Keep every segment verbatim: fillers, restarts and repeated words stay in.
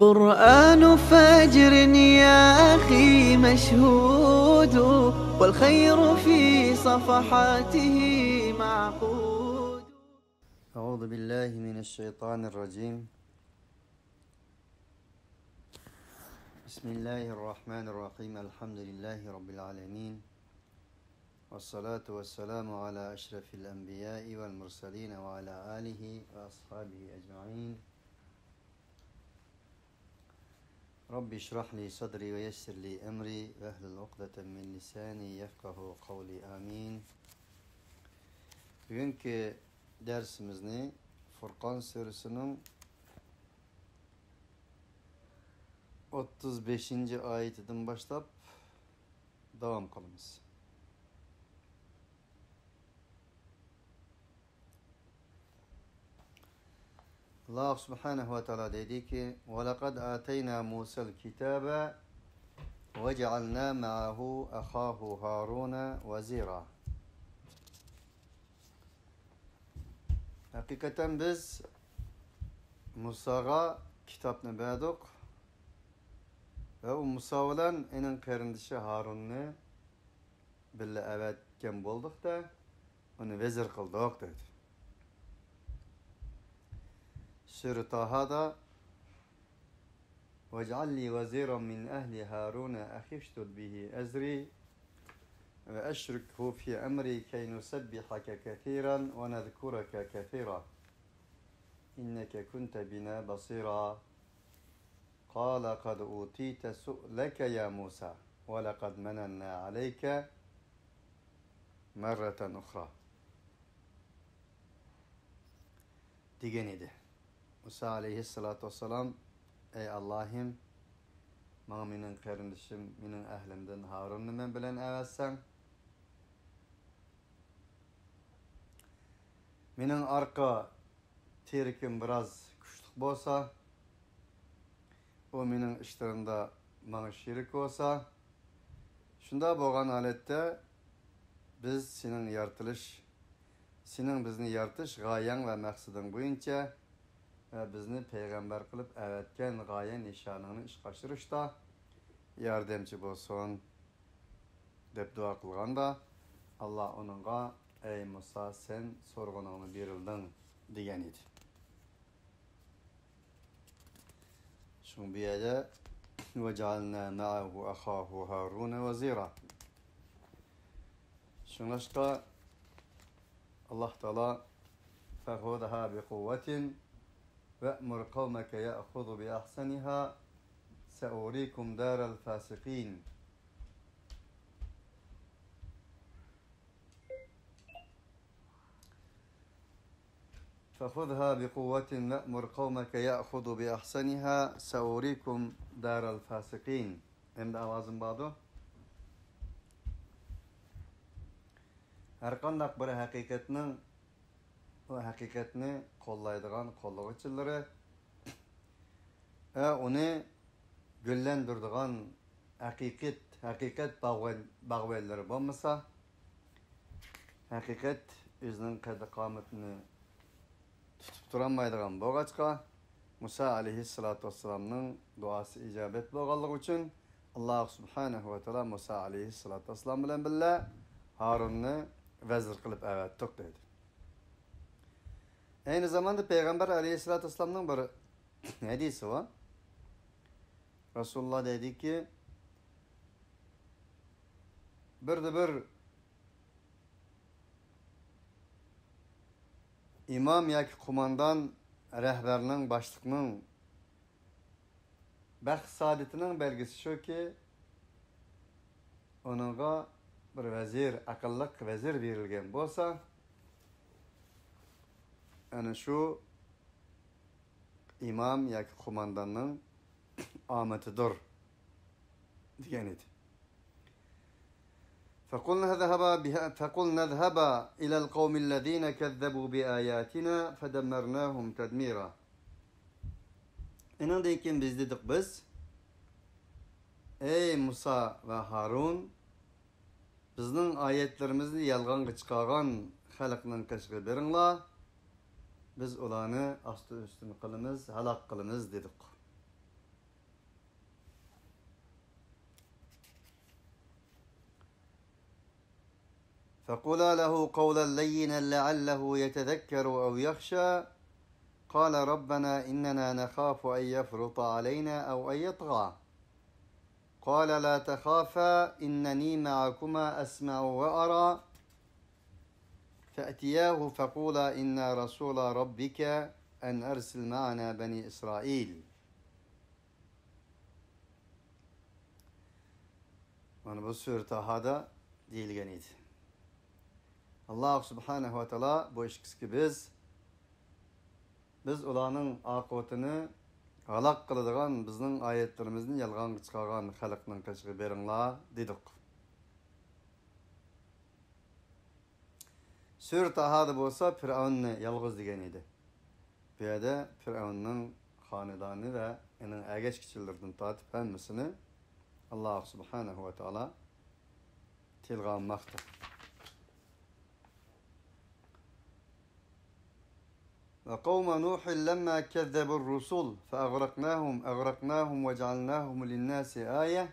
قرآن فجر يا أخي مشهود، والخير في صفحاته معقود. أعوذ بالله من الشيطان الرجيم. بسم الله الرحمن الرحيم. الحمد لله رب العالمين. والصلاة والسلام على أشرف الأنبياء والمرسلين وعلى آله وأصحابه أجمعين. رب اشرح لي صدري ويسر لي أمري واحلل عقدة من لساني يفقهوا قولي. آمين. بۈگۈنكى دەرسىمىزنى فۇرقان سۈرىسىنىڭ ئوتتۇز بەشىنچى ئايىتىدىن باشلاپ داۋام قىلىمىز. ئاللاھ سۇبھانەھۇ ۋە تائالا دەيدىكى، ولقد آتينا موسى الكتاب وجعلنا معه أخاه هارون وزيرا. ھەقىقەتەن بىز مۇساغا كىتابنى بەردۇق ۋە ئۇ مۇسا بىلەن ئېنىڭ قېرىندىشى ھارۇننى بىللە ئەۋەتكەن بولدۇق-دە، ئۇنى ۋەزىر قىلدۇق، دېدى. سۈرە تاھادا، واجعل لي وزيرا من أهلي هارون أخي اشدد به أزري وأشركه في أمري كي نسبحك كثيرا ونذكرك كثيرا إنك كنت بنا بصيرا. قال قد أوتيت سؤلك يا موسى ولقد مننا عليك مرة أخرى دېگەن ئىدى. مۇسا ئەلەيھىسسالاتۇ ۋەسسالام، ئەي ئاللاھىم، ماڭا مېنىڭ قېرىندىشىم، مېنىڭ ئەھلىمدىن ھارۇننى مەن بىلەن ئەۋەتسەڭ، مېنىڭ ئارقا تىرىكىم بىراز كۈچلۈك بولسا، ئۇ مېنىڭ ئىشلىرىمدا ماڭا شېرىك بولسا، شۇنداق بولغان ھالەتتە بىز سېنىڭ يارىتىلىش، سېنىڭ بىزنى يارىتىش غايەڭ ۋە مەقسىتىڭ بويىچە ۋە بىزنى پەيغەمبەر قىلىپ ئەۋەتكەن غايە نىشانىڭنى ئىشقا ئاشۇرۇشتا ياردەمچى بولسۇن، دەپ دۇئا قىلغاندا، ئاللاھ ئۇنىڭغا، ئەي مۇسا، سەن سورىغىنىڭنى بېرىلدىڭ، دېگەن ئىدى. شۇڭا بۇ يەردە، وجعلنا معه أخاه هارون وزيرا. شۇڭلاشقا، ئاللاھ تائالا، فخذها بقوة وأمر قومك يأخذوا بأحسنها سأريكم دار الفاسقين. فخذها بقوة وأمر قومك يأخذوا بأحسنها سأريكم دار الفاسقين. ئەمدى ئاۋازىم باردۇ. ھەرقانداق بىر ھەقىقەتنىڭ، ئۇ ھەقىقەتنى قوللايدىغان قوللىغۇچىلىرى ۋە ئۇنى گۈللەندۈرىدىغان ھەقىقەت، ھەقىقەت باغۋەن-، باغۋەنلىرى بولمىسا، ھەقىقەت ئۆزىنىڭ قەددى-قامىتىنى تۇتۇپ تۇرالمايدىغان بولغاچقا، مۇسا ئەلەيھىسسالاتۇ ۋەسسالامنىڭ دۇئاسى ئىجابەت بولغانلىقى ئۈچۈن، ئاللاھ سۇبھانەھۇ ۋە تائالا مۇسا ئەلەيھىسسالاتۇ ۋەسسالام بىلەن بىللە ھارۇننى ۋەزىر قىلىپ ئەۋەتتۇق، دەيدۇ. ئەينى زاماندا پەيغەمبەر ئەلەيھىسسالاتۇ ۋەسسالامنىڭ بىر ھەدىسى بار. رەسۇلۇللاھ دەيدىكى، بىردە بىر ئىمام ياكى قوماندان، رەھبەرنىڭ، باشلىقنىڭ بەخت-سائادىتىنىڭ بەلگىسى شۇكى، ئۇنىڭغا بىر ۋەزىر، ئەقىللىق ۋەزىر بېرىلگەن بولسا، ئەنە شۇ ئىمام ياكى قومانداننىڭ ئامىتىدۇر، دېگەن ئىدى. فقلنا اذهبا بها، فقلنا اذهبا إلى القوم الذين كذبوا بآياتنا فدمرناهم تدميرا. ئېنىڭدىن كېيىن بىز دېدۇق، بىز، ئەي مۇسا ۋە ھارۇن، بىزنىڭ ئايەتلىرىمىزنى يالغانغا چىقارغان خەلقنىڭ قېشىغا بېرىڭلار، بىز ئۇلارنى ئاستى-ئۈستۈن قىلىمىز، ھالاك قىلىمىز، دېدۇق. فقولا له قولا لينا لعله يتذكر أو يخشى. قال ربنا إننا نخاف أن يفرط علينا أو أن يطغى. قال لا تخافا إنني معكما أسمع وأرى. فأتياه فقولا إنا رسولا ربك أن أرسل معنا بني إسرائيل. مانا بۇ سۈرە تاھادا دېيىلگەن ئىدى. ئاللاھ سۇبھانەھۇ ۋە تائالا بۇ ئىككىسىگە بىز، بىز ئۇلارنىڭ ئاقىۋىتىنى ھالاك قىلىدىغان بىزنىڭ ئايەتلىرىمىزنى يالغانغا چىقارغان خەلقنىڭ قېشىغا بېرىڭلار دېدۇق. سۈرە تاھادا بولسا پىرئەۋننى يالغۇز دېگەن ئىدى. بۇ يەردە پىرئەۋننىڭ خانىدانى ۋە ئۇنىڭ ئەگەشكۈچىلىرىدىن تارتىپ ھەممىسىنى ئاللاھ سۇبھانەھۇ ۋە تائالا تىلغا ئالماقتا. وقوم نوح لما كذبوا الرسل فأغرقناهم، أغرقناهم وجعلناهم للناس آية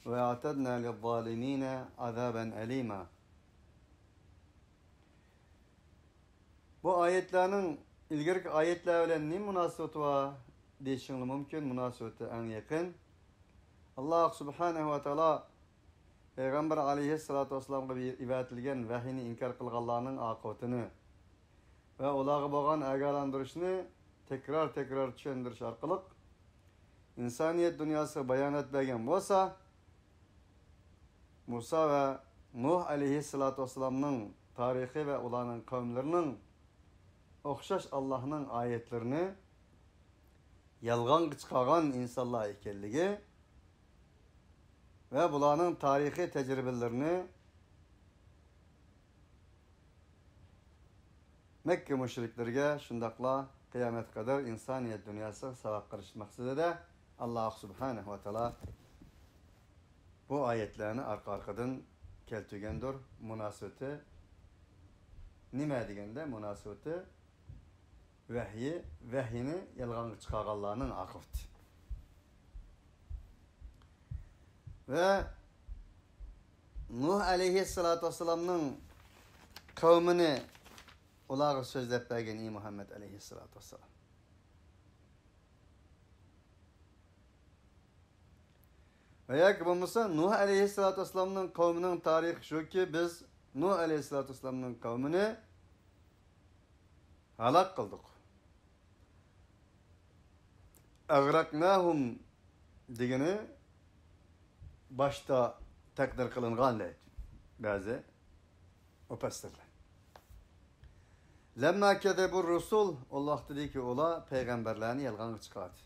وأعتدنا للظالمين عذابا أليما. بۇ ئايەتلەرنىڭ ئىلگىرىكى ئايەتلەر بىلەن نېمە مۇناسىۋىتى بار دېيىشىڭلار مۇمكىن، مۇناسىۋىتى ئەڭ يېقىن. ئاللاھ سۇبھانەھۇ ۋە تائالا پەيغەمبەر ئەلەيھىسسالاتۇ ۋەسسالامغا ئېۋەتىلگەن ۋەھىينى ئىنكار قىلغانلارنىڭ ئاقىۋىتىنى ۋە ئۇلارغا بولغان ئاگاھلاندۇرۇشنى تەكرار-تەكرار چۈشەندۈرۈش ئارقىلىق ئىنسانىيەت دۇنياسىغا بايانات بەرگەن بولسا، مۇسا ۋە نۇھ ئەلەيھىسسالاتۇ ۋەسسالامنىڭ تارىخى ۋە ئۇلارنىڭ قەۋملىرىنىڭ ئوخشاش ئاللاھنىڭ ئايەتلىرىنى يالغانغا چىقارغان ئىنسانلار ئىكەنلىكى ۋە بۇلارنىڭ تارىخىي تەجرىبىلىرىنى مەككە مۇشرىكلىرىگە، شۇنداقلا قىيامەتكە قەدەر ئىنسانىيەت دۇنياسىغا ساۋاق قىلىش مەقسىتىدە، ئاللاھ سۇبھانەھۇ ۋە تائالا بۇ ئايەتلەرنى ئارقا-ئارقىدىن كەلتۈرگەندۇر. مۇناسىۋىتى نېمە دېگەندە، مۇناسىۋىتى ۋەھىي، ۋەھىينى يالغانغا چىقارغانلارنىڭ ئاقىۋىتى. ۋە نۇھ ئەلەيھىسسالاتۇ ۋەسسالامنىڭ قەۋمىنى ئۇلارغا سۆزلەپ بەرگىن، ئى مۇھەممەد ئەلەيھىسسالاتۇ ۋەسسالام. ۋە ياكى بولمىسا نۇھ ئەلەيھىسسالاتۇ ۋەسسالامنىڭ قەۋمىنىڭ تارىخى شۇكى، بىز نۇھ ئەلەيھىسسالاتۇ ۋەسسالامنىڭ قەۋمىنى ھالاك قىلدۇق. ئەغرەقناھۇم دېگىنى باشتا تەقدىر قىلىنغان دەيدۇ بەزى مۇپەسسىرلەر. لەمما كەزەبۇر رۇسۇل، ئۇ ۋاقتىدىكى ئۇلار پەيغەمبەرلەرنى يالغانغا چىقاردى.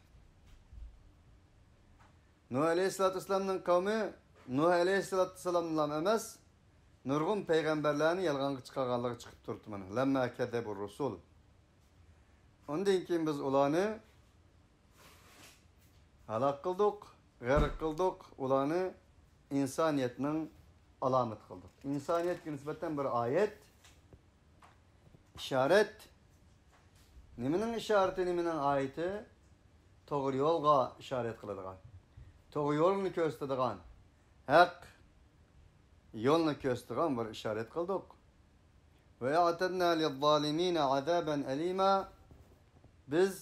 نۇھ ئەلەيھىسسالاتۇ ۋەسسالامنىڭ قەۋمى نۇھ ئەلەيھىسسالاتۇ ۋەسسالاملا ئەمەس، نۇرغۇن پەيغەمبەرلەرنى يالغانغا چىقارغانلىقى چىقىپ تۇرۇپتۇ مانا. لەمما كەزەبۇر رۇسۇل. ئۇندىن كېيىن بىز ئۇلارنى ھالاك قىلدۇق، غەرق قىلدۇق، ئۇلارنى ئىنسانىيەتنىڭ ئالامىتى قىلدۇق. ئىنسانىيەتكە نىسبەتەن بىر ئايەت، ئىشارەت. نېمىنىڭ ئىشارىتى، نېمىنىڭ ئايىتى؟ توغرا يولغا ئىشارەت قىلىدىغان، توغرا يولنى كۆرسىتىدىغان، ھەق يولنى كۆرسىتىدىغان بىر ئىشارەت قىلدۇق. ۋە ئەتەدنا لىززالىمىنە ئازابەن ئەلىما. بىز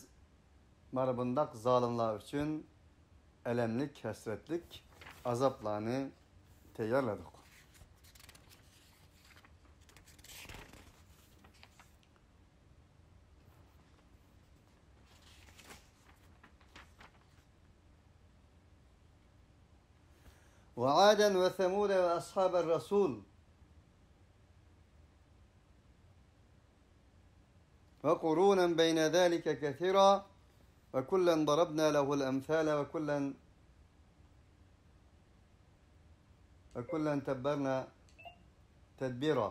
مانا بۇنداق زالىملار ئۈچۈن ئەلەملىك، ھەسرەتلىك ئازابلارنى تەييارلىدۇق. وعادا وثمود وأصحاب الرسول وقرونا بين ذلك كثيرا وكلا ضربنا له الأمثال وكلا، وكلا تبرنا تدبيرا.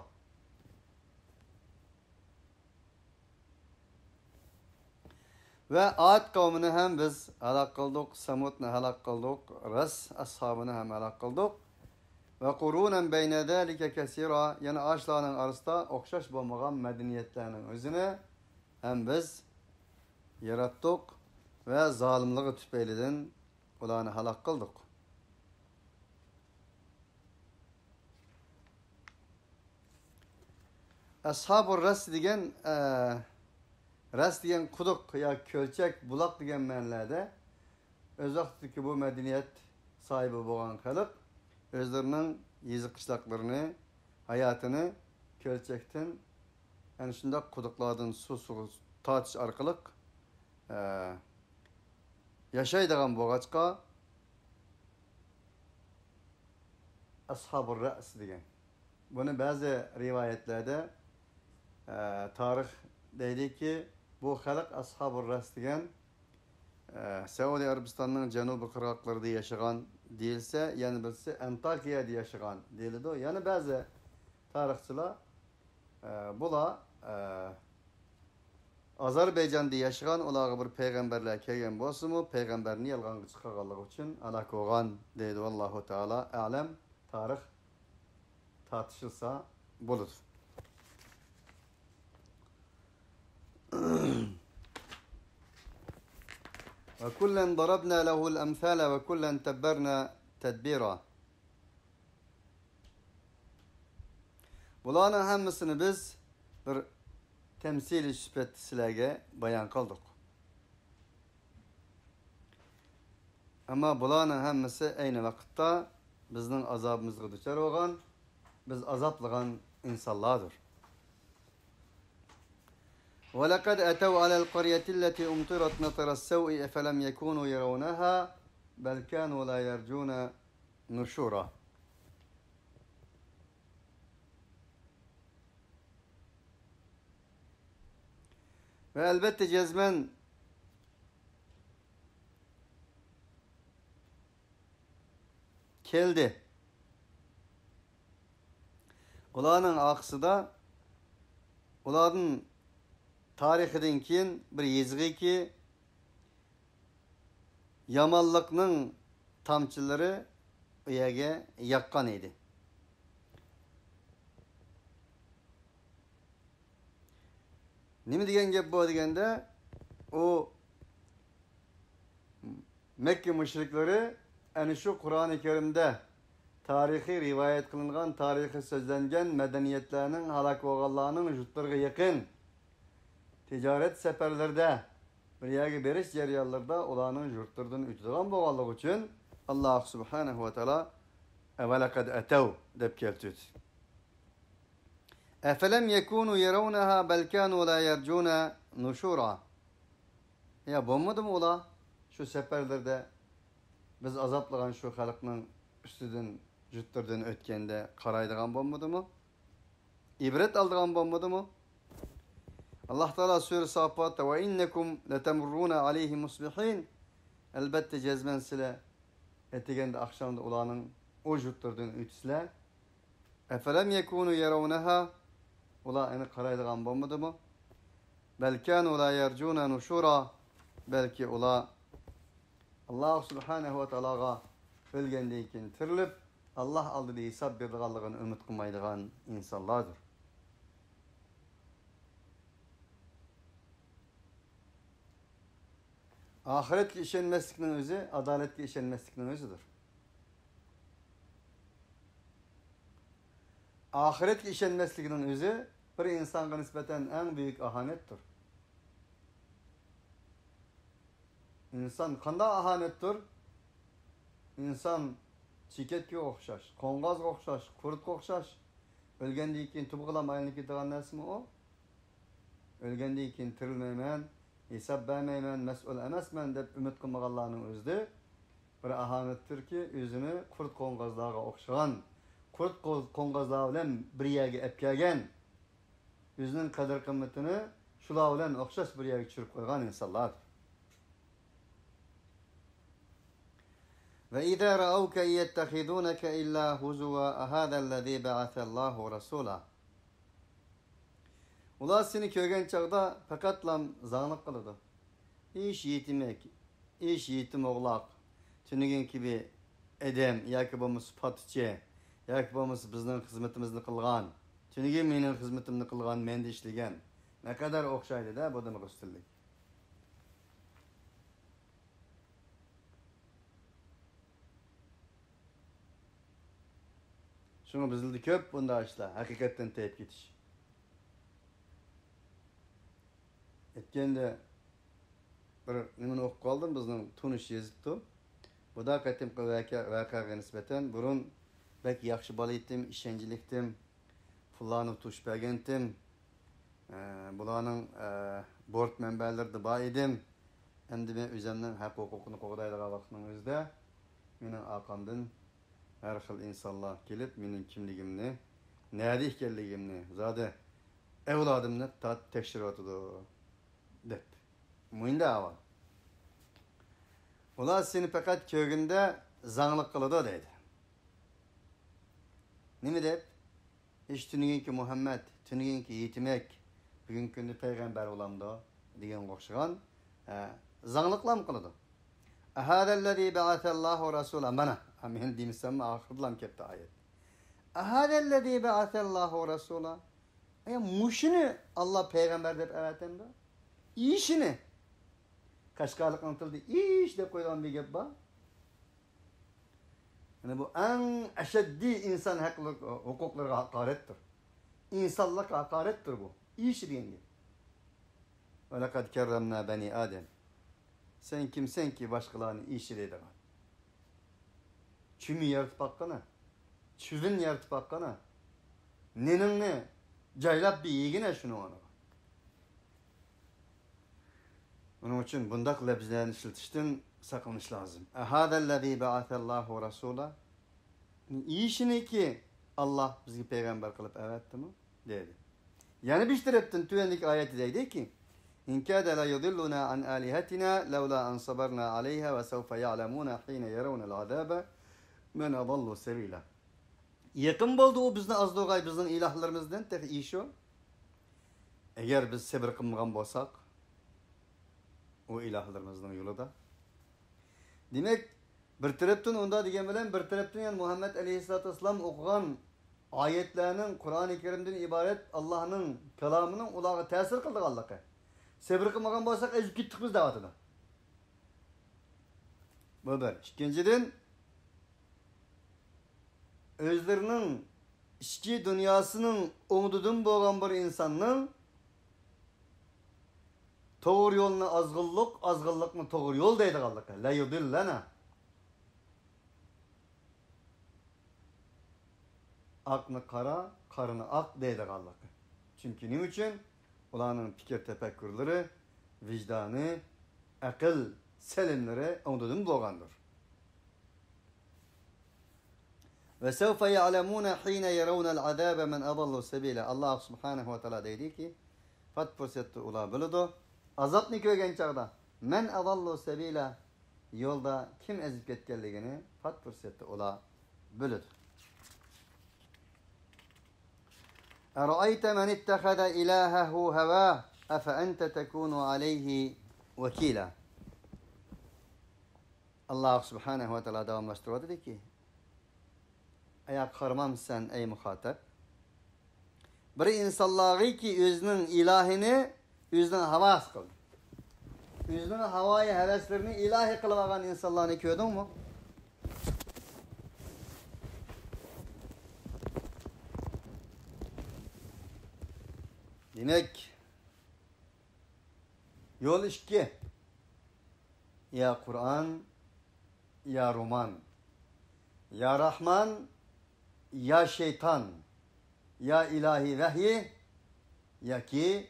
ۋە ئاد قەۋمىنى ھەم بىز ھالاك قىلدۇق، سەمۇدنى ھالاك قىلدۇق، رەس ئەسھابىنى ھەم ھالاك قىلدۇق. ۋە قۇرۇنەن بەينە زالىكە كەسىرا، يەنە ئاشۇلارنىڭ ئارىسىدا ئوخشاش بولمىغان مەدەنىيەتلەرنىڭ ئۆزىنى ھەم بىز ياراتتۇق ۋە زالىملىقى تۈپەيلىدىن ئۇلارنى ھالاك قىلدۇق. ئەسھابۇر رەس دېگەن، ئە، رەس دېگەن قۇدۇق ياكى كۆلچەك، بۇلاق دېگەن مەنىلەردە ئۆز ۋاقتىدىكى بۇ مەدەنىيەت ساھىبى بولغان خەلق ئۆزلىرىنىڭ يېزا قىشلاقلىرىنى، ھاياتىنى كۆلچەكتىن، ئەنە شۇنداق قۇدۇقلاردىن سۇ، سۇ تارتىش ئارقىلىق، ئە، ياشايدىغان بولغاچقا، ئەسھابۇر رەس دېگەن. بۇنى بەزى رىۋايەتلەردە، ئە، تارىخ دەيدىكى، بۇ خەلق ئەسھابۇر رەس دېگەن، ئە، سەئۇدى ئەرەبىستاننىڭ جەنۇبىي قىرغاقلىرىدا ياشىغان دېيىلسە، يەنە بىرسى ئەنتاكىيەدە ياشىغان دېيىلىدۇ. يەنە بەزى تارىخچىلار، ئە، بۇلار، ئە، ئازەربەيجاندا ياشىغان، ئۇلارغا بىر پەيغەمبەرلەر كەلگەن بولسىمۇ، پەيغەمبەرنى يالغانغا چىقارغانلىقى ئۈچۈن ھالاك بولغان دەيدۇ. ۋاللاھۇ تائالا ئەلەم، تارىخ تارتىشىلسا بولىدۇ. وكلا ضربنا له الأمثال وكلا تبرنا تدبيرا. بۇلارنىڭ ھەممىسىنى بىز بىر تەمسىلىي سۈپەتتە سىلەرگە بايان قىلدۇق. ئەمما بۇلارنىڭ ھەممىسى ئەينى ۋاقىتتا بىزنىڭ ئازابىمىزغا دۇچار بولغان، بىز ئازابلىغان ئىنسانلاردۇر. ولقد أتوا على القرية التي أمطرت مطر السوء أفلم يكونوا يرونها بل كانوا لا يرجون نشورا. ۋە ئەلۋەتتە جەزمەن كەلدى. ئۇلارنىڭ ئارقىسىدا، ئۇلاردىن تارىخىدىن كېيىن بىر يېزىغىكى يامانلىقنىڭ تامچىلىرى ئۇ يەرگە ياغقان ئىدى. نېمە دېگەن گەپ بۇ دېگەندە، ئۇ مەككە مۇشرىكلىرى ئەنە شۇ قۇرئانى كەرىمدە تارىخىي رىۋايەت قىلىنغان، تارىخى سۆزلەنگەن مەدەنىيەتلەرنىڭ، ھالاك بولغانلارنىڭ يۇرتلىرىغا يېقىن تىجارەت سەپەرلىرىدە، بىر يەرگە بېرىش جەريانلىرىدا ئۇلارنىڭ يۇرتلىرىدىن ئۆتىدىغان بولغانلىقى ئۈچۈن، ئاللاھ سۇبھانەھۇ ۋە تائالا «ۋەلەقەد ئەتەۋ» دەپ كەلتۈردى. «ئەفەلەم يەكۇنۇ يەرەۋنەھا بەل كانۇ لا يەرجۇنە نۇشۇرا». يا بولمىدىمۇ ئۇلار شۇ سەپەرلىرىدە بىز ئازابلىغان شۇ خەلقنىڭ ئۈستىدىن، يۇرتلىرىدىن ئۆتكەندە قارايدىغان بولمىدىمۇ؟ ئىبرەت ئالىدىغان بولمىدىمۇ؟ ئاللاھ تائالا سۈرە ساففاتتا «ۋە ئىننەكۇم لەتەمۇررۇنە ئەلەيھىم مۇسبىھىن». ئەلۋەتتە، جەزمەن سىلەر ئەتىگەندە، ئاخشامدا ئۇلارنىڭ ئۇ يۇرتلىرىدىن ئۆتىسىلەر. «ئەفەلەم يەكۇنۇ يەرەۋنەھا»، ئۇلار ئېنى قارايدىغان بولمىدىمۇ؟ «بەل كانۇ لا يەرجۇنە نۇشۇرا»، بەلكى ئۇلار ئاللاھ سۇبھانەھۇ ۋە تائالاغا ئۆلگەندىن كېيىن تىرىلىپ، ئاللاھ ئالدىدا ھېساب بېرىدىغانلىقىنى ئۈمىد قىلمايدىغان ئىنسانلاردۇر. ئاخىرەتكە ئىشەنمەسلىكنىڭ ئۆزى ئادالەتكە ئىشەنمەسلىكنىڭ ئۆزىدۇر. ئاخىرەتكە ئىشەنمەسلىكنىڭ ئۆزى بىر ئىنسانغا نىسبەتەن ئەڭ بۈيۈك ئاھانەتتۇر. ئىنسان قانداق ئاھانەتتۇر؟ ئىنسان چېكەتكە ئوخشاش، قوڭغازغا ئوخشاش، قۇرتقا ئوخشاش. ئۆلگەندىن كېيىن تۇبىغىلا ئايلىنىپ كېتىدىغان نەرسىمۇ ئۇ؟ ئۆلگەندىن كېيىن تىرىلمەيمەن، ھېساب بەرمەيمەن، مەسئۇل ئەمەسمەن دەپ ئۈمىد قىلمىغانلارنىڭ ئۆزىدە بىر ئاھانەتتۇركى، ئۆزىنى قۇرت قوڭغازلارغا ئوخشىغان، قۇرت قو-، قوڭغازلار بىلەن بىر يەرگە ئەپ كەلگەن، ئۆزىنىڭ قەدىر-قىممىتىنى شۇلار بىلەن ئوخشاش بىر يەرگە چۈشۈرۈپ قويغان ئىنسانلاردۇر. «وإذا رأوك إن يتخذونك إلا هزوا أهذا الذي بعث الله رسولا». ئۇلار سېنى كۆرگەن چاغدا پەقەتلا زاڭلىق قىلىدۇ. «ئىش يېتىمەك، ئىش يېتىم ئوغلاق، تۈنۈگۈن كىبى ئادەم ياكى بولمىسا پاتىچى، ياكى بولمىسا بىزنىڭ خىزمىتىمىزنى قىلغان، تۈنۈگۈن مېنىڭ خىزمىتىمنى قىلغان، مەندە ئىشلىگەن.» نەقەدەر ئوخشايدۇ-دە بۇ دېمىغا ئۈستۈنلۈك. شۇڭا بىزدە كۆپ بۇنداق ئىشلار، ھەقىقەتتىن تېيىپ كېتىش. ئىككىنچى بىر نېمىنى ئوقۇپ قالدىم، بىزنىڭ تونۇش يېزىپتۇ. بۇدا قېتىمقى ۋەقە-، ۋەقەگە نىسبەتەن بۇرۇن بەك ياخشى بالا ئىدىم، ئىشەنچلىكتىم، پۇللارنى توشۇپ بەرگەنتىم. ئە، بۇلارنىڭ، ئە، بورت مەنبەلىرىدە بار ئىدىم. ئەمدى مەن ئۆزۈمنىڭ ھەق ھوقۇقىنى قوغدايدىغان ۋاقىتنىڭ ئۆزىدە مېنىڭ ئارقامدىن ھەر خىل ئىنسانلار كېلىپ، مېنىڭ كىملىكىمنى، نەدە ئىكەنلىكىمنى، زادى ئەۋلادىمنى تا-، تەكشۈرۈۋاتىدۇ، دەپ. مۇنداق ئەھۋال. ئۇلار سېنى پەقەت كۆرگىنىدە زاڭلىق قىلىدۇ، دەيدۇ. نېمە دەپ؟ ھېچ تۈنۈگۈنكى مۇھەممەد، تۈنۈگۈنكى يېتىمەك، بۈگۈنكى كۈندە پەيغەمبەر بولامدۇ؟ دېگەنگە ئوخشىغان، ھە، زاڭلىقلام قىلىدۇ. أهذا الذي بعث الله رسولا. مانا، مەن دېمىسەممۇ ئاخىرىدىلام كەپتۇ ئايەت. أهذا الذي بعث الله رسولا. ئەي، مۇشۇنى ئاللا پەيغەمبەر دەپ ئەۋەتەمدۇ؟ ئىشىنى. قەشقەرلىقنىڭ تىلىدا ئىش دەپ قويىدىغان بىر گەپ بار. يەنى بۇ ئەڭ ئەشەددىي ئىنسان ھەقلىق ھوقۇقلىرىغا ھاقارەتتۇر. ئىنسانلىققا ھاقارەتتۇر بۇ. ئىشى دېگەن گەپ. ولقد كرمنا بني آدم. سەن كىمسەنكى باشقىلارنى ئىشى دەيدىغان؟ چۈمۈ يارىتىپ باققىنا. چۈۋۈن يارىتىپ باققىنا. نېنىڭنى جايلاپ بىر يېگىنە شۇنى ئورنىغا. ئۇنىڭ ئۈچۈن بۇنداق لەپزىلەرنى ئىشلىتىشتىن ساقلىنىش لازىم. أهذا الذي بعث الله رسولا. ئىشىنىكى ئاللا بىزگە پەيغەمبەر قىلىپ ئەۋەتتىمۇ؟ دېدى. يەنە بىر تەرەپتىن تۆۋەندىكى ئايەتتە دەيدىكى، إن كاد ليضلنا عن آلهتنا لولا أن صبرنا عليها وسوف يعلمون حين يرون العذاب من أضل سبيلا. يېقىن بولدى ئۇ بىزنى ئازدۇرغاي بىزنىڭ ئىلاھلىرىمىزدىن، تېخى ئىشۇ. ئەگەر بىز سەبرى قىلمىغان بولساق، ئۇ ئىلاھلىرىمىزنىڭ يولىدا. دېمەك، بىر تەرەپتىن ئۇنداق دېگەن بىلەن، بىر تەرەپتىن يەنە مۇھەممەد ئەلەيھىسسالاتۇ ۋەسسالام ئوقۇغان ئايەتلەرنىڭ قۇرئانى كەرىمدىن ئىبارەت ئاللانىڭ كالامىنىڭ ئۇلارغا تەسىر قىلىدىغانلىقى. سەبرى قىلمىغان بولساق، ئېزىپ كەتتۇق بىز دەۋاتىدۇ. بۇ بىر. ئىككىنچىدىن، ئۆزلىرىنىڭ ئىچكى دۇنياسىنىڭ ئوڭدىدىن بولغان بىر ئىنساننىڭ توغرا يولنى ئازغۇنلۇق، ئازغۇنلۇقنى توغرا يول دەيدىغانلىقى. ليضلنا. ئاقنى قارا، قارىنى ئاق دەيدىغانلىقى. چۈنكى نېمە ئۈچۈن؟ ئۇلارنىڭ پىكىر تەپەككۇرلىرى، ۋىجدانى، ئەقىل سەلىملىرى ئوڭدىدىن بولغاندۇر. وسوف يعلمون حين يرون العذاب من أضل سبيلا. ئاللا سۇبھانەھۇ ۋە تائالا دەيدىكى، پات پۇرسەتتە ئۇلار بىلىدۇ، ئازابنى كۆرگەن چاغدا، من أضل سبيلا، يولدا كىم ئېزىپ كەتكەنلىكىنى پات پۇرسەتتە ئۇلار بىلىدۇ. أرأيت من اتخذ إلهه هواه أفأنت تكون عليه وكيلا. ئاللا سۇبھانەھۇ ۋە تائالا داۋاملاشتۇرۇۋاتىدۇكى، ئايا قارىمامسەن، ئەي مۇخاتەپ؟ بىر ئىنسانلارغىكى ئۆزىنىڭ ئىلاھىنى ئۆزىنىڭ ھاۋاسى قىلدى. ئۆزىنىڭ ھاۋايى ھەۋەسلىرىنى ئىلاھى قىلىپ ئالغان ئىنسانلارنى كۆردۈڭمۇ؟ دېمەك، يول ئىككى. يا قۇرئان، يا رومان. يا راھمان، يا شەيتان. يا ئىلاھىي ۋەھيى، ياكى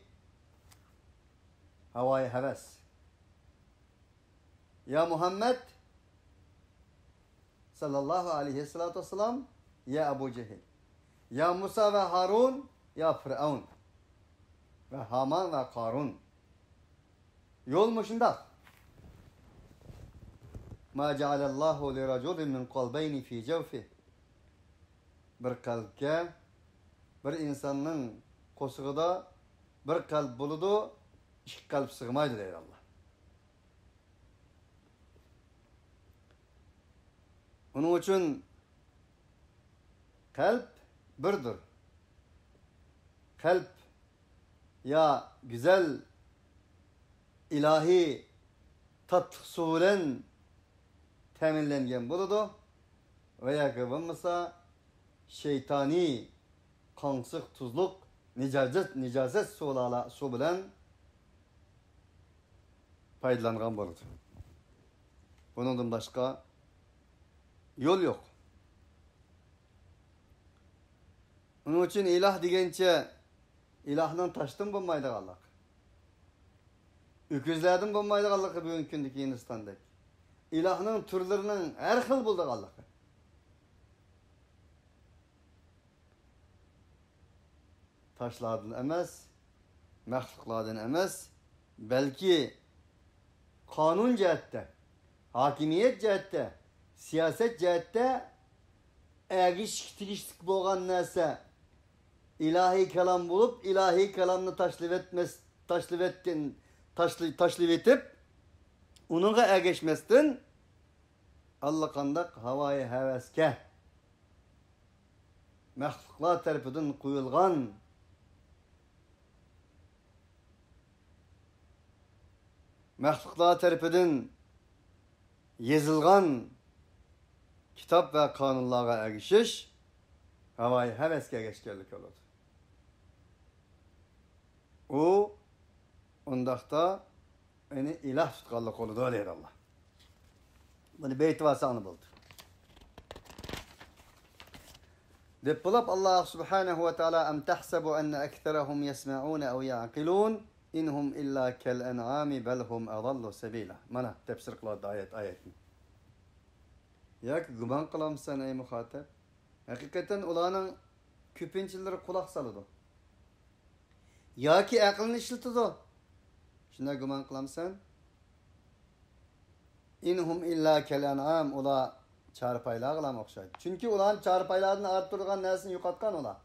ھاۋايى ھەۋەس. يا مۇھەممەد، سەللەللاھۇ ئەلەيھىسسالاتۇ ۋەسسالام، يا ئەبۇ جەھىل، يا مۇسا ۋە ھارۇن، يا پىرئەۋن ۋە ھامان ۋە قارۇن. يول مۇشۇنداق. ما جعل الله لرجل من قلبين في جوفه. بىر قەلبكە، بىر ئىنساننىڭ قورسىقىدا بىر قەلب بولىدۇ، ئىككى قەلب سىغمايدۇ دەيدۇ ئاللا. ئۇنىڭ ئۈچۈن قەلب بىردۇر. قەلب يا گۈزەل ئىلاھىي تاتلىق سۇ بىلەن تەمىنلەنگەن بولىدۇ ۋە ياكى بولمىسا شەيتانىي قاڭسىق تۇزلۇق نىجازەت، نىجازەت سۇلارلا-، سۇ بىلەن پايدىلانغان بولىدۇ. بۇنىڭدىن باشقا يول يوق. ئۇنىڭ ئۈچۈن ئىلاھ دېگەنچە ئىلاھنىڭ تاشتىن بولمايدىغانلىقى، ئۆكۈزلەردىن بولمايدىغانلىقى، بۈگۈنكى كۈندىكى ھىندىستاندەك ئىلاھنىڭ تۈرلىرىنىڭ ھەر خىل بولىدىغانلىقى. تاشلاردىن ئەمەس، مەخلۇقلاردىن ئەمەس، بەلكى قانۇن جەھەتتە، ھاكىمىيەت جەھەتتە، سىياسەت جەھەتتە ئەگىشىشكە تېگىشلىك بولغان نەرسە ئىلاھىي كالام بولۇپ، ئىلاھىي كالامنى تاشلىۋەتمەس، تاشلىۋەتكەن، تاشلى-، تاشلىۋېتىپ، ئۇنىڭغا ئەگەشمەستىن، ئاللىقانداق ھاۋايى ھەۋەسكە، مەخلۇقلار تەرىپىدىن قويۇلغان، مەخلۇقلار تەرىپىدىن يېزىلغان كىتاب ۋە قانۇنلارغا ئەگىشىش ھاۋايى ھەۋەسكە ئەگەشكەنلىك بولىدۇ. ئۇ ئۇنداقتا ئۇنى ئىلاھ تۇتقانلىق بولىدۇ، دەيدۇ ئاللا. بۇنى بېيىتىۋالساڭلار بولدى. دەپ بولۇپ، ئاللا سۇبھانەھۇ ۋە تائالا، «أم تحسب أن أكثرهم يسمعون أو يعقلون إن هم إلا كالأنعام بل هم أضل سبيلا.» مانا، تەپسىر قىلىۋاتىدۇ ئايەت، ئايەتنى. ياكى گۇمان قىلامسەن، ئەي مۇخاتەب؟ ھەقىقەتەن ئۇلارنىڭ كۆپىنچىلىرى قۇلاق سالىدۇ ياكى ئەقلىنى ئىشلىتىدۇ. شۇنداق گۇمان قىلامسەن؟ «إن هم إلا كالأنعام»، ئۇلار چارپايلارغىلا ئوخشايدۇ. چۈنكى ئۇلارنى چارپايلاردىن ئايرىپ تۇرىدىغان نەرسىنى يوقاتقان ئۇلار.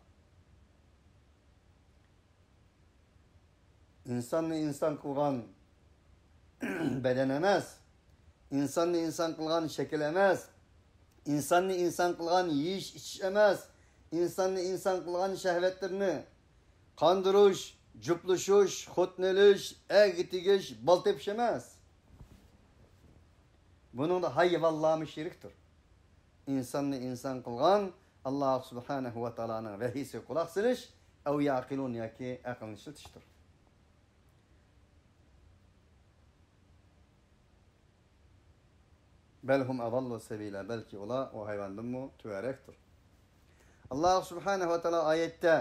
ئىنساننى ئىنسان قىلغان بەدەن ئەمەس، ئىنساننى ئىنسان قىلغان شەكىل ئەمەس، ئىنساننى ئىنسان قىلغان يېيىش، ئىچىش ئەمەس، ئىنساننى ئىنسان قىلغان شەھۋەتلىرىنى، قاندۇرۇش، جۈپلىشىش، خوتۇن ئېلىش، ئەرگە تېگىش، بالا تېپىش ئەمەس. بۇنىڭدا ھايۋانلارمۇ شېرىكتۇر. ئىنساننى ئىنسان قىلغان ئاللا سۇبھانەھۇ ۋە تائالانىڭ ۋەھىيسىگە قۇلاق سېلىش، «أو يعقلون» ياكى ئەقلىنى ئىشلىتىشتۇر. «بل هم أضل سبيلا»، بەلكى ئۇلار ئۇ ھايۋاندىنمۇ تۆۋەنرەكتۇر. ئاللا سۇبھانەھۇ ۋە تائالا ئايەتتە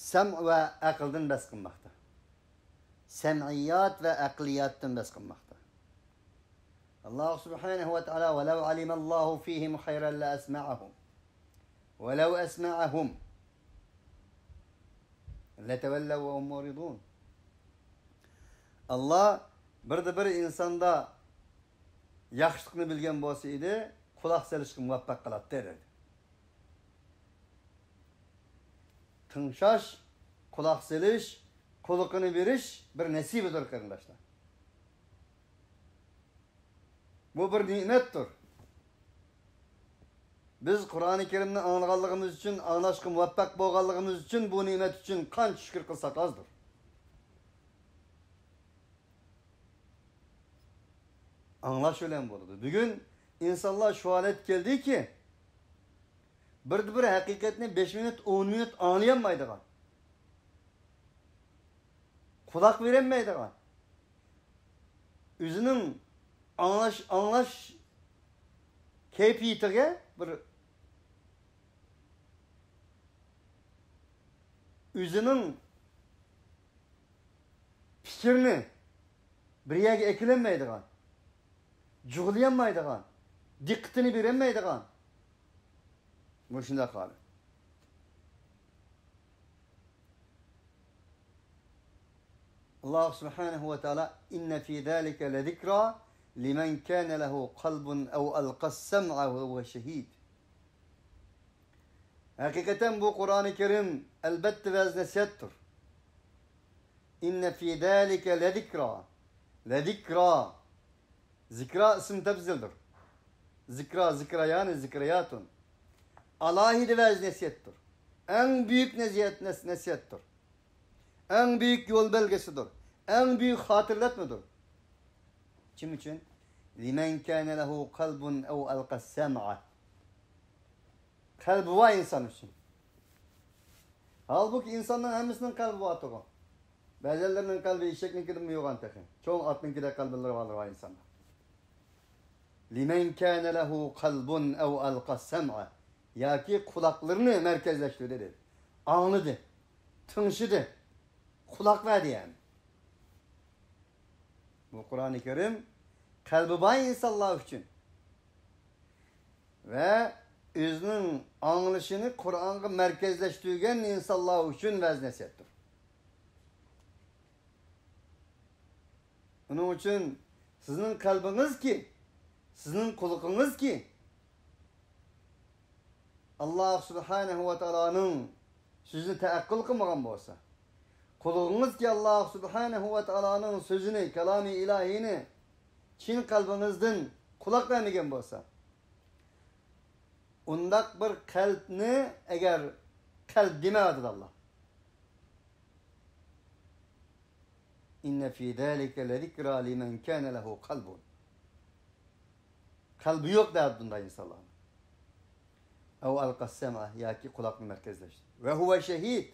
سەم ۋە ئەقىلدىن بەس قىلماقتا. سەمئىيات ۋە ئەقلىياتتىن بەس قىلماقتا. ئاللا سۇبھانەھۇ ۋە تائالا، «ولو علم الله فيهم خيرا لأسمعهم، ولو أسمعهم لتولوا وهم معرضون.» ئاللا بىردە بىر ئىنساندا ياخشىلىقنى بىلگەن بولسا ئىدى، قۇلاق سېلىشقا مۇۋەپپەق قىلاتتى، دېدى. تىڭشاش، قۇلاق سېلىش، قۇلىقىنى بېرىش بىر نەسىبىدۇر، قېرىنداشلار. بۇ بىر نېمەتتۇر. بىز قۇرئانى كەرىمنى ئاڭلىغانلىقىمىز ئۈچۈن، ئاڭلاشقا مۇۋەپپەق بولغانلىقىمىز ئۈچۈن بۇ نېمەت ئۈچۈن قانچە شۈكۈر قىلساق ئازدۇر. ئاڭلاش بىلەن بولىدۇ. بۈگۈن ئىنسانلار شۇ ھالەتكە كەلدىكى، بىردە بىر ھەقىقەتنى بەش مىنۇت، ئون مىنۇت ئاڭلىيالمايدىغان، قۇلاق بېرەلمەيدىغان، ئۆزىنىڭ ئاڭلاش، ئاڭلاش كەيپىيىتىگە بىر، ئۆزىنىڭ پىكرىنى بىر يەرگە ئەكېلەلمەيدىغان، جۇغلىيالمايدىغان، دىققىتىنى بېرەلمەيدىغان مۇشۇنداق ھالەت. ئاللا سۇبھانەھۇ ۋە تائالا، «إن في ذلك لذكرى لمن كان له قلب أو ألقى السمع وهو شهيد.» ھەقىقەتەن بۇ قۇرئانى كەرىم ئەلبەتتە ۋەز نەسىھەتتۇر. «إن في ذلك لذكرى». لذكرى. زىكرا ئىسىم تەپزىلدۇر. زىكرا، زىكرىيانى، زىكرىياتۇن. ئالاھىدە ۋەز نەسىھەتتۇر. ئەڭ بۈيۈك نەسىھەت، نەس-، نەسىھەتتۇر. ئەڭ بۈيۈك يول بەلگىسىدۇر. ئەڭ بۈيۈك خاتىرىلەتمىدۇر. كىم ئۈچۈن؟ لمن كان له قلب أو ألقى السمع. قەلبى بار ئىنسان ئۈچۈن. ھالبۇكى، ئىنساننىڭ ھەممىسىنىڭ قەلبى بارتۇغۇ. بەزەنلىرىنىڭ قەلبى ئېشەكنىڭكىدىنمۇ يوغان تېخى. چوڭ ئاتنىڭكىدەك قەلبىلىرى بارلار ئۇ ئىنسانلار. لمن كان له قلب أو ألقى السمع، ياكى قۇلاقلىرىنى مەركەزلەشتۈردى دېدى. ئاڭلىدى، تىڭشىدى، قۇلاق بەردى يەنى. بۇ قۇرئانى كەرىم قەلبى بار ئىنسانلار ئۈچۈن ۋە ئۆزىنىڭ ئاڭلىشىنى قۇرئانغا مەركەزلەشتۈرگەن ئىنسانلار ئۈچۈن ۋەز نەسىھەتتۇر. ئۇنىڭ ئۈچۈن سىزنىڭ قەلبىڭىزكى، سىزنىڭ قۇلىقىڭىزكى، ئاللاھ سۇبھانەھۇ ۋە تائالانىڭ سۆزىنى تەئەققۇل قىلمىغان بولسا، قۇلىقىڭىزكى ئاللاھ سۇبھانەھۇ ۋە تائالانىڭ سۆزىنى، كالامى ئىلاھىينى چىن قەلبىڭىزدىن قۇلاق بەرمىگەن بولسا، ئۇنداق بىر قەلبنى ئەگەر قەلب دېمەيۋاتىدۇ ئاللاھ. إن في ذلك لذكرى لمن كان له قلب. قەلبى يوق دەۋاتىدۇ بۇنداق ئىنسانلارنىڭ. أو ألقى السمع، ياكى قۇلاقنى مەركەزلەشتى. وهو شهيد.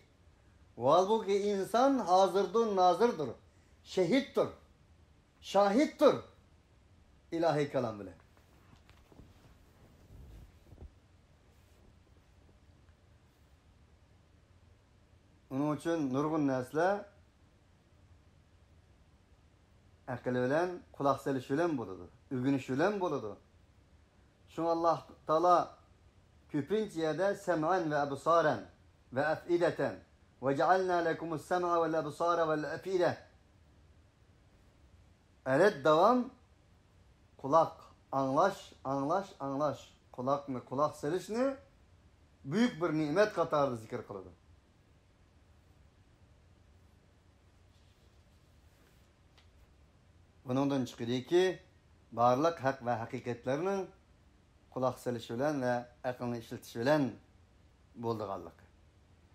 ھالبۇكى ئىنسان ھازىردۇر، نازىردۇر، شېھىتتۇر، شاھىتتۇر ئىلاھىي كالام بىلەن. ئۇنىڭ ئۈچۈن نۇرغۇن نەرسىلەر ئەقىل بىلەن، قۇلاق سېلىش بىلەن بولىدۇ، ئۆگىنىش بىلەن بولىدۇ. شۇڭا ئاللاھ تائالا كۆپىنچە يەردە سەمئەن ۋە ئەبسارەن ۋە ئەفئىدەتەن، ۋەجەئەلنا لەكۇمۇس سەمئە ۋەل ئەبسارە ۋەل ئەفئىدە. ئەرەت داۋام قۇلاق، ئاڭلاش، ئاڭلاش، ئاڭلاش. قۇلاقنى، قۇلاق سېلىشنى بۈيۈك بىر نېمەت قاتارىدا زىكىر قىلىدۇ. بۇنىڭدىن چىقىدۇكى، بارلىق ھەق ۋە ھەقىقەتلەرنىڭ قۇلاق سېلىش بىلەن ۋە ئەقىلنى ئىشلىتىش بىلەن بولىدىغانلىقى.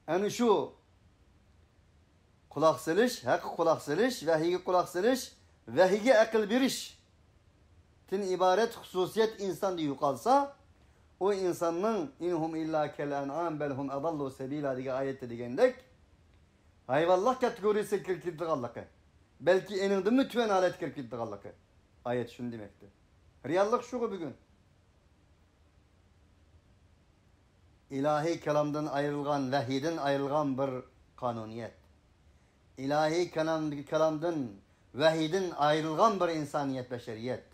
ئەنە شۇ قۇلاق سېلىش، ھەققە قۇلاق سېلىش، ۋەھىيگە قۇلاق سېلىش، ۋەھىيگە ئەقىل بېرىشتىن ئىبارەت خۇسۇسىيەت ئىنساندا يوقالسا، ئۇ ئىنساننىڭ إن هم إلا كالأنعام بل هم أضل سبيلا دېگەن ئايەتتە دېگەندەك، ھايۋانلار كاتېگورىيىسىگە كىرىپ كېتىدىغانلىقى، بەلكى ئېنىڭدىنمۇ تۆۋەن ھالەتكە كىرىپ كېتىدىغانلىقى ئايەت شۇنى دېمەكتە. رېئاللىق شۇغۇ بۈگۈن. ئىلاھىي كالامدىن ئايرىلغان، ۋەھىيدىن ئايرىلغان بىر قانۇنىيەت. ئىلاھىي كالام-، كالامدىن، ۋەھىيدىن ئايرىلغان بىر ئىنسانىيەت، بەشەرىيەت.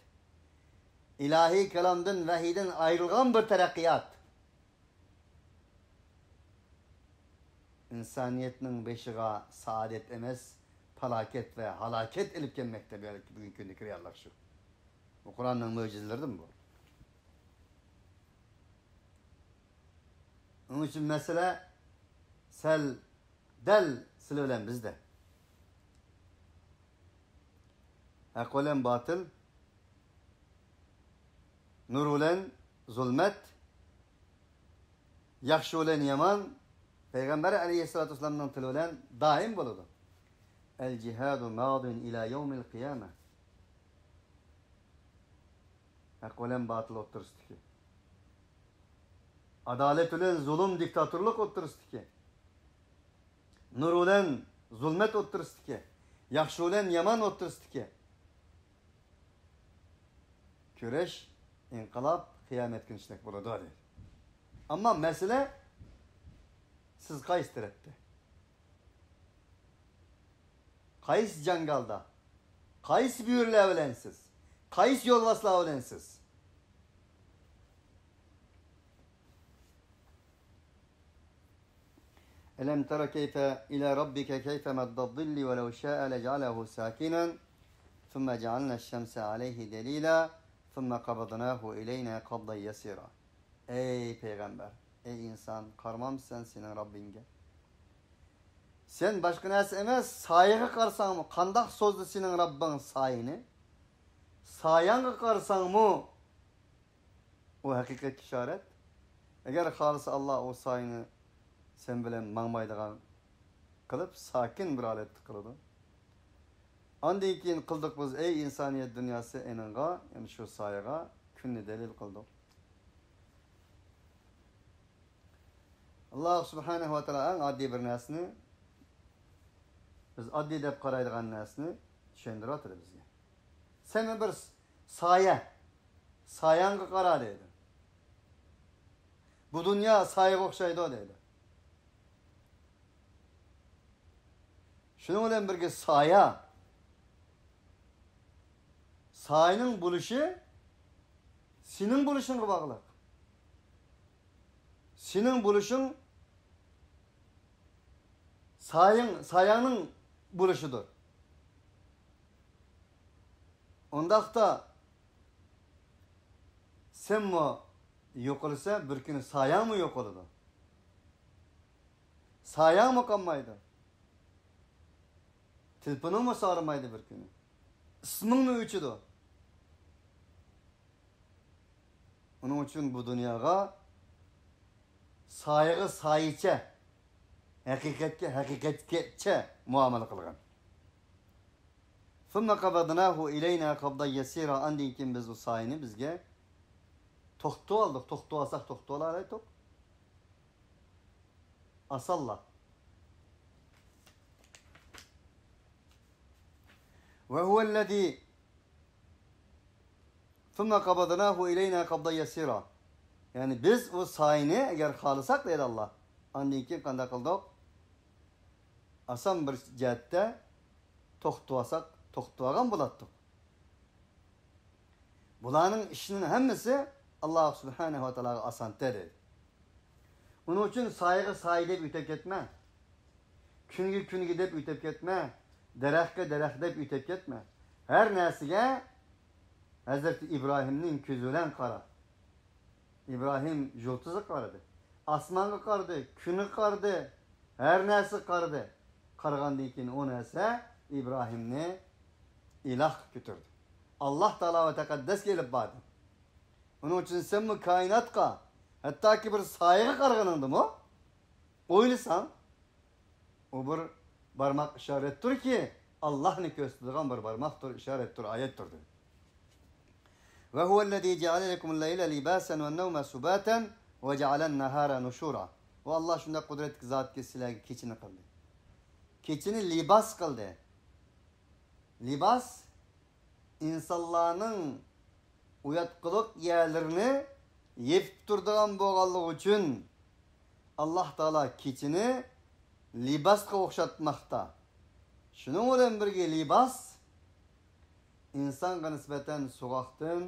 ئىلاھىي كالامدىن، ۋەھىيدىن ئايرىلغان بىر تەرەققىيات. ئىنسانىيەتنىڭ بېشىغا سائادەت ئەمەس، پالاكەت ۋە ھالاكەت ئېلىپ كەلمەكتە، بەلكى بۈگۈنكى كۈندىكى رېئاللىق شۇ. بۇ قۇرئاننىڭ مۆجىزىلىرىدىن بۇ. ئۇنىڭ ئۈچۈن مەسىلە سەل دەل سىلى بىلەن بىزدە. ھەق بىلەن باتىل، نۇر بىلەن زۇلمەت، ياخشى بىلەن يامان پەيغەمبەر ئەلەيھىسسالاتۇ ۋەسسالامنىڭ تىلى بىلەن دائىم بولىدۇ. الجهاد ماض إلى يوم القيامة. ھەق بىلەن باتىل ئوتتۇرىسىدىكى، ئادالەت بىلەن زۇلۇم، دىكتاتورلۇق ئوتتۇرىسىدىكى، نۇر بىلەن زۇلمەت ئوتتۇرىسىدىكى، ياخشى بىلەن يامان ئوتتۇرىسىدىكى كۈرەش، ئىنقىلاب قىيامەت كۈنى ئىشلەك بولىدۇ دەيدۇ. ئەمما مەسىلە، سىز قايسى تەرەپتە؟ قايسى جاڭگالدا؟ قايسى بۆرىلەر بىلەن سىز؟ قايسى يولۋاسلار بىلەن سىز؟ ألم تر كيف إلى ربك كيف مد الظل ولو شاء لجعله ساكنا ثم جعلنا الشمس عليه دليلا ثم قبضناه إلينا قبضا يسيرا. ئەي پەيغەمبەر، ئەي ئىنسان، قارىمامسەن سېنىڭ رەببىڭگە؟ سەن باشقا نەرسە ئەمەس، سايىغا قارىساڭمۇ، قانداق سوزدى سېنىڭ رەببىڭ سايىنى؟ ساياڭغا قارىساڭمۇ، ئۇ ھەقىقەتكە ئىشارەت. ئەگەر خالىسا ئاللا ئۇ سايىنى سەن بىلەن ماڭمايدىغان قىلىپ، ساكىن بىر ھالەتتە قىلىدۇ. ئاندىن كېيىن قىلدۇق بىز، ئەي ئىنسانىيەت دۇنياسى، ئېنىڭغا، يەنى شۇ سايىغا كۈننى دەلىل قىلدۇق. ئاللا سۇبھانەھۇ ۋە تائالا ئەڭ ئاددىي بىر نەرسىنى بىز ئاددىي دەپ قارايدىغان نەرسىنى چۈشەندۈرۈۋاتىدۇ بىزگە. سەن بىر سايە، سايەڭگە قارا دەيدۇ. بۇ دۇنيا سايىغا ئوخشايدۇ دەيدۇ. شۇنىڭ بىلەن بىرگە سايە، سايىنىڭ بولۇشى سېنىڭ بولۇشۇڭغا باغلىق. سېنىڭ بولۇشۇڭ سايىڭ، سايەڭنىڭ بولۇشىدۇر. ئۇنداقتا سەنمۇ يوقىلىسەن، بىر كۈنى سايەڭمۇ يوقىلىدۇ. سايەڭمۇ قالمايدۇ. تېلېفونۇڭمۇ سارىمايدۇ بىر كۈنى. ئىسمىڭمۇ ئۆچىدۇ. ئۇنىڭ ئۈچۈن بۇ دۇنياغا سايىغا سايىچە، ھەقىقەتكە ھەقىقەتكىچە مۇئامىلە قىلغان. ثم قبضناه إلينا قبضا يسيرا. ئاندىن كېيىن بىز ئۇ سايىنى بىزگە توختىتىۋالدۇق. توختىتىۋالساق توختىتىۋالالايتتۇق. ئاسانلا. وهو الذي ثم قبضناه إلينا قبضا يسيرا. يەنى بىز ئۇ سايىنى ئەگەر خالىساق دەيدۇ ئاللا. ئاندىن كېيىن قانداق قىلدۇق؟ ئاسان بىر جەھەتتە توختىتىۋالساق، توختىتىۋالغان بولاتتۇق. بۇلارنىڭ ئىشىنىڭ ھەممىسى ئاللا سۇبھانەھۇ ۋە تائالاغا ئاسانتى دەيدۇ. ئۇنىڭ ئۈچۈن سايىغا سايە دەپ ئۆتۈپ كەتمە. كۈنگە كۈنگە دەپ ئۆتۈپ كەتمە. دەرەخكە دەرەخ دەپ ئۆتۈپ كەتمە. ھەر نەرسىگە ھەزرىتى ئىبراھىمنىڭ كۆزى بىلەن قارا. ئىبراھىم يۇلتۇزغا قارىدى. ئاسمانغا قارىدى، كۈنگە قارىدى، ھەر نەرسىگە قارىدى. قارىغاندىن كېيىن ئۇ نەرسە ئىبراھىمنى ئىلاھقا كۆتۈردى. ئاللا تائالا ۋە تەقەددەسكە ئېلىپ باردى. ئۇنىڭ ئۈچۈن سەنمۇ كائىناتقا، ھەتتاكى بىر سايىغا قارىغىنىڭدىمۇ ئويلىساڭ، ئۇ بىر بارماق ئىشارەتتۇركى، ئاللاھنى كۆرسىتىدىغان بىر بارماقتۇر، ئىشارەتتۇر، ئايەتتۇر دېدى. وهو الذي جعل لكم الليل لباسا والنوم سباتا وجعل النهار نشورا. ئۇ ئاللا شۇنداق قۇدرەتلىك زاتكى سىلەرگە كېچىنى قىلدى. كېچىنى لىباس قىلدى. لىباس ئىنسانلارنىڭ ئۇياتقۇلۇق يەرلىرىنى يېپىپ تۇرىدىغان بولغانلىقى ئۈچۈن، ئاللا تائالا كېچىنى لىباسقا ئوخشاتماقتا. شۇنىڭ بىلەن بىرگە لىباس ئىنسانغا نىسبەتەن سوغۇقتىن،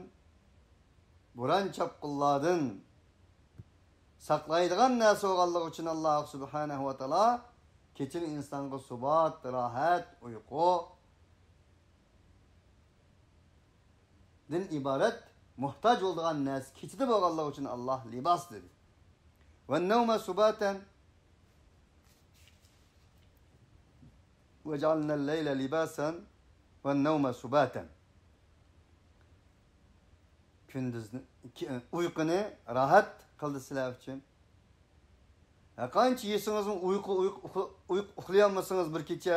بوران-چاپقۇنلاردىن ساقلايدىغان نەرسە بولغانلىقى ئۈچۈن، ئاللا سۇبھانەھۇ ۋە تائالا كېچىنى ئىنسانغا سۇبات، راھەت، ئۇيقۇ، دىن ئىبارەت موھتاج بولىدىغان نەرسە كېچىدە بولغانلىقى ئۈچۈن ئاللا لىباس دېدى. والنوم سباتا وجعلنا الليل لباسا والنوم سباتا. كۈندۈزنى، كى-، ئۇيقۇنى راھەت قىلدى سىلەر ئۈچۈن. ھەرقانچە يېسىڭىزمۇ ئۇيقۇ، ئۇيقۇ، ئۇخلا-، ئۇيقۇ، ئۇخلىيالمىسىڭىز بىر كېچە،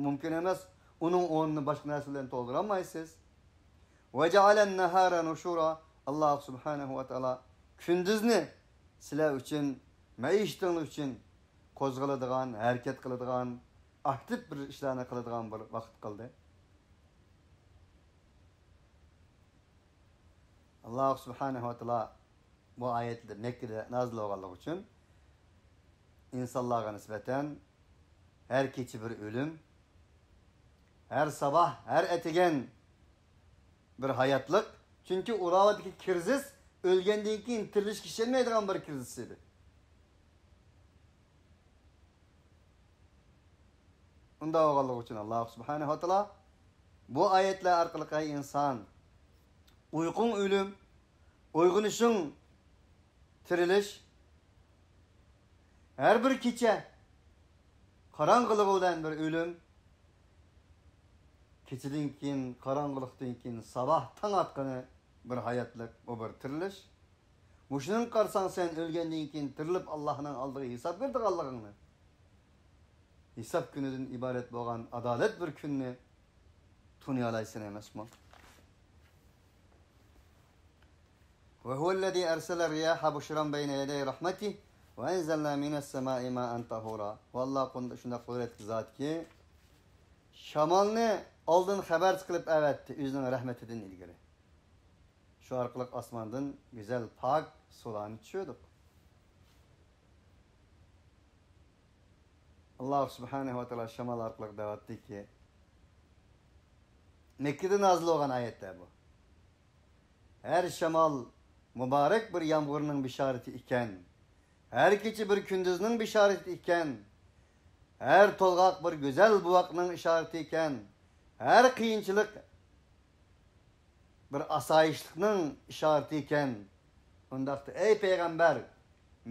مۇمكىن ئەمەس. ئۇنىڭ ئورنىنى باشقا نەرسە بىلەن تولدۇرالمايسىز. وجعل النهار نشورا. ئاللا سۇبھانەھۇ ۋە تائالا كۈندۈزنى سىلەر ئۈچۈن، مەئىشىتىڭلار ئۈچۈن قوزغىلىدىغان، ھەرىكەت قىلىدىغان، ئاكتىپ بىر ئىشلارنى قىلىدىغان بىر ۋاقىت قىلدى. ئاللا سۇبھانەھۇ ۋە تائالا بۇ ئايەتلەر مەككىدە نازىل بولغانلىقى ئۈچۈن، ئىنسانلارغا نىسبەتەن ھەر كېچە بىر ئۆلۈم، ھەر ساباھ، ھەر ئەتىگەن بىر ھاياتلىق. چۈنكى ئۇ راۋادىكى كىرىزىس ئۆلگەندىن كېيىن تىرىلىشكە ئىشەنمەيدىغان بىر كىرىزىس ئىدى. ئۇنداق بولغانلىقى ئۈچۈن، ئاللا سۇبھانەھۇ ۋە تائالا بۇ ئايەتلەر ئارقىلىق، ئەي ئىنسان، ئۇيقۇڭ ئۆلۈم، ئويغىنىشىڭ تىرىلىش، ھەر بىر كېچە قاراڭغۇلۇقى بىلەن بىر ئۆلۈم، كېچىدىن كېيىن، قاراڭغۇلۇقتىن كېيىن ساباھ تاڭ ئاتقىنى بىر ھاياتلىق، بۇ بىر تىرىلىش. مۇشۇنىڭغا قارىساڭ، سەن ئۆلگەندىن كېيىن تىرىلىپ، ئاللانىڭ ئالدىغا ھېساب بېرىدىغانلىقىڭنى، ھېساب كۈنىدىن ئىبارەت بولغان ئادالەت بىر كۈننى تونۇيالايسەن ئەمەسمۇ؟ وهو الذي أرسل الرياح بشرا بين يدي رحمته وأنزلنا من السماء ماء طهورا. ئۇ ئاللا شۇنداق قۇدرەتلىك زاتكى، شامالنى ئالدىن خەۋەرچى قىلىپ ئەۋەتتى، ئۆزىنىڭ رەھمىتىدىن ئىلگىرى. شۇ ئارقىلىق ئاسماندىن گۈزەل پاك سۇلارنى چۈشۈردۇق. ئاللاھ سۇبھانەھۇ ۋە تائالا شامال ئارقىلىق دەۋەتتىكى، مەككىدە نازىل بولغان ئايەتلەر بۇ. ھەر شامال مۇبارەك بىر يامغۇرنىڭ بېشارىتى ئىكەن. ھەر كېچە بىر كۈندۈزنىڭ بېشارىتى ئىكەن. ھەر تولغاق بىر گۈزەل بوۋاقنىڭ ئىشارىتى ئىكەن. ھەر قىيىنچىلىق بىر ئاسايىشلىقنىڭ ئىشارىتى ئىكەن. ئۇنداقتا، ئەي پەيغەمبەر،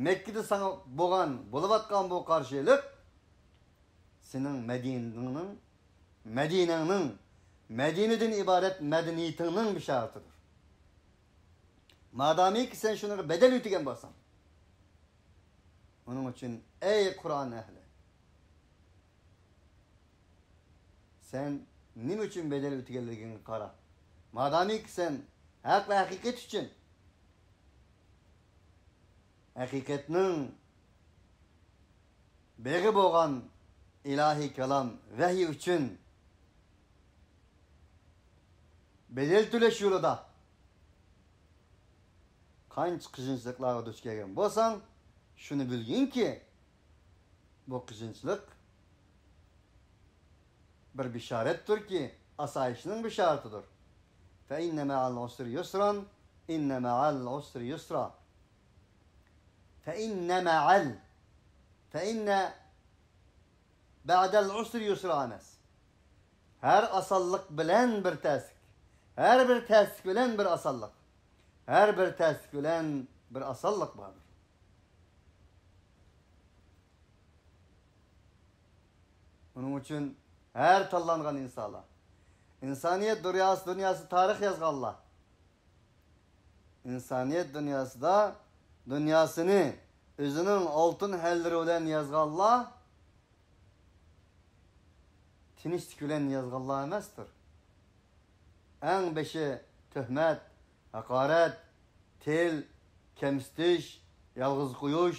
مەككىدە ساڭا بولغان، بولۇۋاتقان بۇ قارشىلىق سېنىڭ مەدىنىڭنىڭ، مەدىنەڭنىڭ، مەدىنىدىن ئىبارەت مەدەنىيىتىڭنىڭ بېشارىتىدۇر. مادامىكى سەن شۇنىڭغا بەدەل ئۆتىگەن بولساڭ. ئۇنىڭ ئۈچۈن، ئەي قۇرئان ئەھلى، سەن نېمە ئۈچۈن بەدەل ئۆتىگەنلىكىڭگە قارا. مادامىكى سەن ھەق ۋە ھەقىقەت ئۈچۈن، ھەقىقەتنىڭ بېغى بولغان ئىلاھىي كالام، ۋەھىي ئۈچۈن بەدەل تۆلەش يولىدا قانچە قىيىنچىلىقلارغا دۇچ كەلگەن بولساڭ، شۇنى بىلگىنكى، بۇ قىيىنچىلىق بىر بىشارەتتۇركى، ئاسايىشنىڭ بىشارىتىدۇر. فَإِنَّ مَعَ الْعُسْرِ يُسْرًا، إِنَّ مَعَ الْعُسْرِ يُسْرًا. فَإِنَّ مَعَ ال، فَإِنَّ بَعْدَ الْعُسْرِ يُسْرًا ئەمەس. ھەر ئاسانلىق بىلەن بىر تەسلىك. ھەر بىر تەسلىك بىلەن بىر ئاسانلىق. ھەر بىر تەسلىك بىلەن بىر ئاسانلىق باردۇر. ئۇنىڭ ئۈچۈن ھەر تاللانغان ئىنسانلار، ئىنسانىيەت دۇنياسى، دۇنياسى تارىخ يازغانلار، ئىنسانىيەت دۇنياسىدا دۇنياسىنى ئۆزىنىڭ ئالتۇن ھەللىرى بىلەن يازغانلار تىنچلىق بىلەن يازغانلار ئەمەستۇر. ئەڭ بېشى تۆھمەت، ھاقارەت، تىل، كەمسىتىش، يالغۇز قويۇش،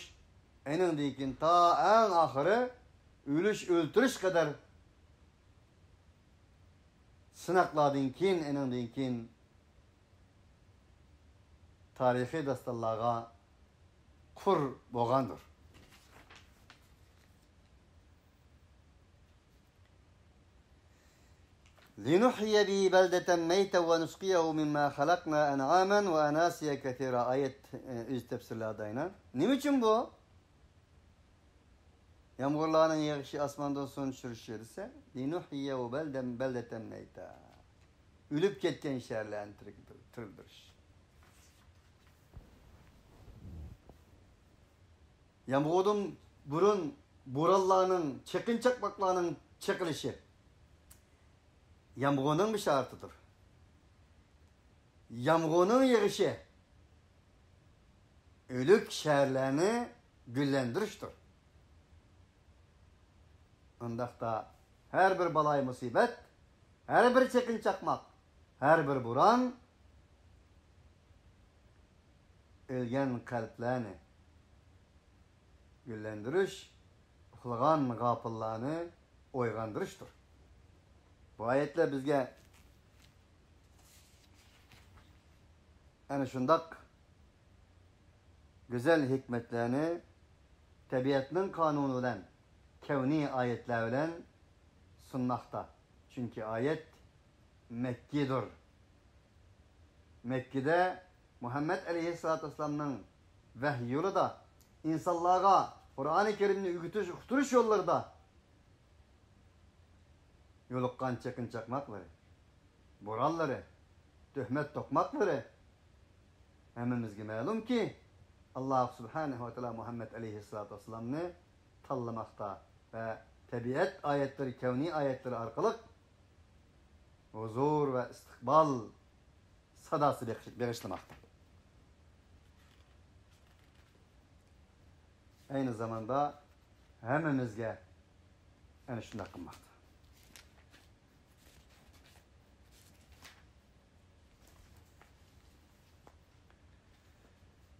ئېنىڭدىن كېيىن تا ئەڭ ئاخىرى ئۆلۈش، ئۆلتۈرۈش قەدەر سىناقلاردىن كېيىن، ئېنىڭدىن كېيىن تارىخىي داستانلارغا قۇر بولغاندۇر. لِنُحْيِيَ بِهِ بَلْدَةً مَيْتًا وَنُسْقِيَهُ مِمَّا خَلَقْنَا أَنْعَامًا وَأَنَاسِيَ كَثِيرًا. ئايەت، ئۆز تەپسىرلەردە ئاينا. نېمە ئۈچۈن بۇ؟ يامغۇرلارنىڭ يېغىشى، ئاسماندىن سۇنى چۈشۈرۈشى دېسە، لِنُحْيِيَ بَلْدَةً مَيْتًا. ئۆلۈپ كەتكەن شەھەرلەرنى تىرىلدۈرۈش. يامغۇردىن بۇرۇن بورانلارنىڭ، چېقىن چاقماقلارنىڭ چېقىلىشى يامغۇرنىڭ بېشارىتىدۇر. يامغۇرنىڭ يېغىشى ئۆلۈك شەھەرلەرنى گۈللەندۈرۈشتۇر. ئۇنداقتا ھەر بىر بالايىمۇسىبەت، ھەر بىر چېقىن چاقماق، ھەر بىر بوران ئۆلگەن قەلبلەرنى گۈللەندۈرۈش، ئۇخلىغان غاپىللارنى ئويغاندۇرۇشتۇر. بۇ ئايەتلەر بىزگە ئەنە شۇنداق گۈزەل ھېكمەتلەرنى تەبىئەتنىڭ قانۇنى بىلەن، كەۋنىي ئايەتلەر بىلەن سۇنماقتا. چۈنكى ئايەت مەككىدۇر. مەككىدە مۇھەممەد ئەلەيھىسسالاتۇ ۋەسسالامنىڭ ۋەھيى يولىدا ئىنسانلارغا قۇرئانى كەرىمنى ئۆگىتىش، ئۇقتۇرۇش يوللىرىدا يولۇققان چېقىن چاقماقلىرى، بورانلىرى، تۆھمەت توقماقلىرى ھەممىمىزگە مەلۇمكى، ئاللاھ سۇبھانەھۇ ۋە تائالا مۇھەممەد ئەلەيھىسسالاتۇ ۋەسسالامنى تاللىماقتا ۋە تەبىئەت ئايەتلىرى، كەۋنىي ئايەتلىرى ئارقىلىق ھۇزۇر ۋە ئىستىقبال ساداسى بېغىش-، بېغىشلىماقتا. ئەينى زاماندا ھەممىمىزگە ئەنە شۇنداق قىلماقتا.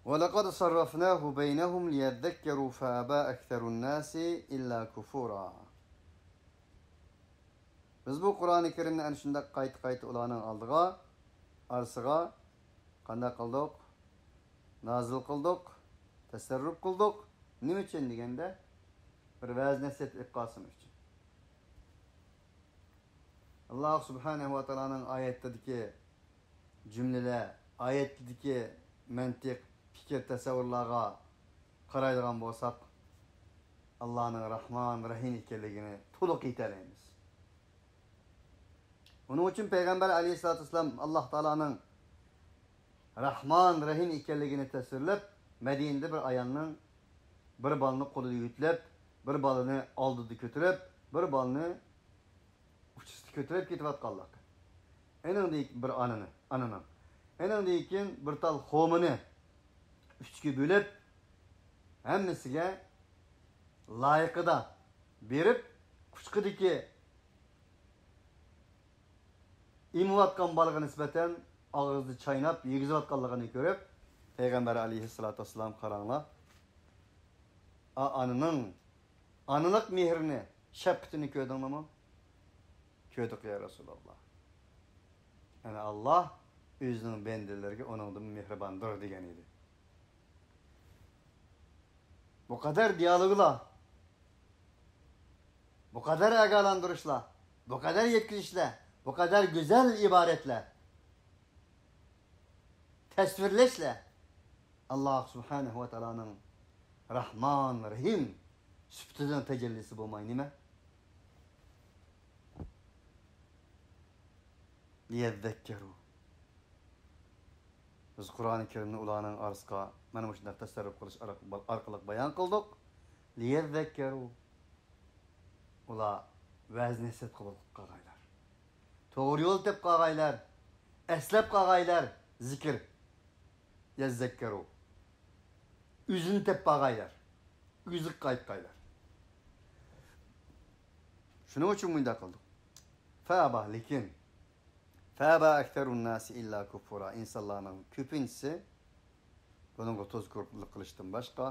وَلَقَدْ صَرَّفْنَاهُ بَيْنَهُمْ لِيَذَّكَّرُوا فَأَبَى أَكْثَرُ النَّاسِ إِلَّا كُفُورًا. بىز بۇ قۇرئانى كەرىمنى ئەنە شۇنداق قايتا-قايتا ئۇلارنىڭ ئالدىغا، ئارىسىغا قانداق قىلدۇق؟ نازىل قىلدۇق، تەسەررۇپ قىلدۇق. نېمە ئۈچۈن دېگەندە، بىر ۋەز-نەسىھەت ئېلىپ قالسۇن ئۈچۈن. ئاللاھ سۇبھانەھۇ ۋە تائالانىڭ ئايەتلىرىدىكى جۈملىلەر، ئايەتلىرىدىكى مەنتىق، پىكىر، تەسەۋۋۇرلارغا قارايدىغان بولساق، ئاللاھنىڭ راھمان، رەھىم ئىكەنلىكىنى تولۇق يېتەلەيمىز. ئۇنىڭ ئۈچۈن پەيغەمبەر ئەلەيھىسسالاتۇ ۋەسسالام ئاللاھ تائالانىڭ راھمان، رەھىم ئىكەنلىكىنى تەسۋىرلەپ، مەدىنىدە بىر ئايالنىڭ بىر بالىنى قولىدا يۆتلەپ، بىر بالىنى ئالدىدا كۆتۈرۈپ، بىر بالىنى ئۇچىسىدا كۆتۈرۈپ كېتىۋاتقانلىقى. ئېنىڭدىن كېيىن بىر ئانىنى، ئانىنىڭ. ئېنىڭدىن كېيىن بىر تال خورمىنى ئۈچكە بۆلۈپ، ھەممىسىگە لايىقىدا بېرىپ، قۇچىقىدىكى ئېمىۋاتقان بالىغا نىسبەتەن ئاغزىدا چايناپ يېگۈزۈۋاتقانلىقىنى كۆرۈپ، پەيغەمبەر ئەلەيھىسسالاتۇ ۋەسسالام، قاراڭلار، ئا-، ئانىنىڭ ئانىلىق مېھرىنى، شەپقىتىنى كۆردۈڭلارمۇ؟ كۆردۇق، يا رەسۇلاللاھ. يەنى ئاللاھ ئۆزىنىڭ بەندىلىرىگە ئۇنىڭدىن مېھرىباندۇر دېگەن ئىدى. بۇ قەدەر دىيالوگلار، بۇ قەدەر ئاگاھلاندۇرۇشلار، بۇ قەدەر يەتكۈزۈشلەر، بۇ قەدەر گۈزەل ئىبارەتلەر، تەسۋىرلەشلەر ئاللاھ سۇبھانەھۇ ۋە تائالانىڭ راھمان، رەھىم سۈپىتىنىڭ تەجەللىسى بولماي نېمە؟ لِيَذَّكَّرُوا. بىز قۇرئانى كەرىمنى ئۇلارنىڭ ئارىسىغا مانا مۇشۇنداق تەسەررۇپ قىلىش ئارق-، ئارقىلىق بايان قىلدۇق. لِيَذَّكَّرُوا. ئۇلار ۋەز-نەسىھەت قىلىپ قالغايلار. توغرا يول تېپىپ قالغايلار. ئەسلەپ قالغايلار. زىكىر. يەززەككەرۇ. ئۆزىنى تېپىپ قالغايلار. ئۆزىگە قايتقايلار. شۇنىڭ ئۈچۈن مۇنداق قىلدۇق. فەئەبا، لېكىن. فەئەبا ئەكسەرۇن ناسى ئىللا كۇفۇرا. ئىنسانلارنىڭ كۆپىنچىسى بۇنىڭغا توسقۇنلۇق قىلىشتىن باشقا،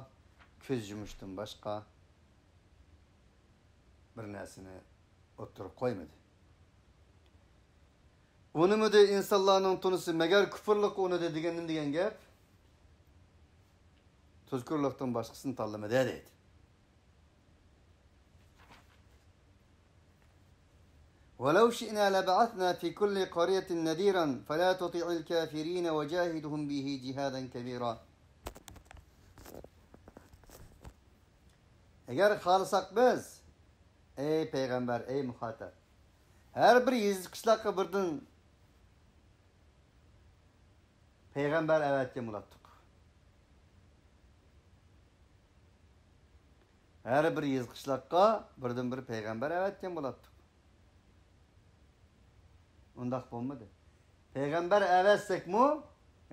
كۆز يۇمۇشتىن باشقا بىر نەرسىنى ئوتتۇرىغا قويمىدى. ئۇنىمىدى ئىنسانلارنىڭ تونۇسى، مەگەر كۇفرلۇققا ئۇنىدى دېگەن نېمە دېگەن گەپ؟ توسقۇنلۇقتىن باشقىسىنى تاللىمىدى دەيدۇ. ولو شئنا لبعثنا في كل قرية نذيرا فلا تطع الكافرين وجاهدهم به جهادا كبيرا. ئەگەر خالىساق بىز، ئەي پەيغەمبەر، ئەي مۇخاتەپ، ھەر بىر يېزا قىشلاققا بىردىن پەيغەمبەر ئەۋەتكەن بولاتتۇق. ھەر بىر يېزا قىشلاققا بىردىن بىر پەيغەمبەر ئەۋەتكەن بولاتتۇق. ئۇنداق بولمىدى. پەيغەمبەر ئەۋەتسەكمۇ،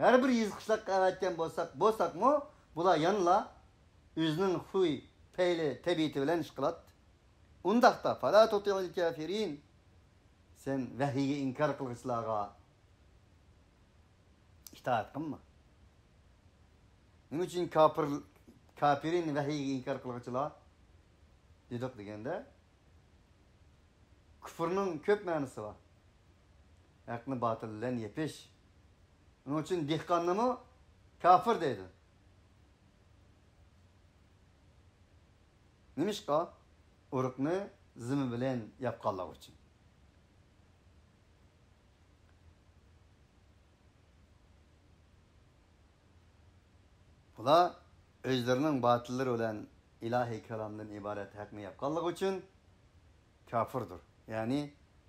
ھەر بىر يېزا قىشلاققا ئەۋەتكەن بولساق، بولساقمۇ، بۇلار يەنىلا ئۆزىنىڭ خۇي، پەيلى، تەبىئىتى بىلەن ئىش قىلاتتى. ئۇنداقتا، فلا تطع الكافرين، سەن ۋەھىيگە ئىنكار قىلغۇچىلارغا ئىتائەت قىلما. نېمە ئۈچۈن كاپىر، كاپىرىن ۋەھىيگە ئىنكار قىلغۇچىلار دېدۇق دېگەندە، كۇفرنىڭ كۆپ مەنىسى بار. ھەقنى باتىل بىلەن يېپىش. ئۇنىڭ ئۈچۈن دېھقاننىمۇ كاپىر دەيدۇ. نېمىشقا؟ ئۇرۇقنى زىممە بىلەن ياپقانلىقى ئۈچۈن. بۇلار ئۆزلىرىنىڭ باتىللىرى بىلەن ئىلاھىي كالامدىن ئىبارەت ھەقنى ياپقانلىقى ئۈچۈن كاپىردۇر. يەنى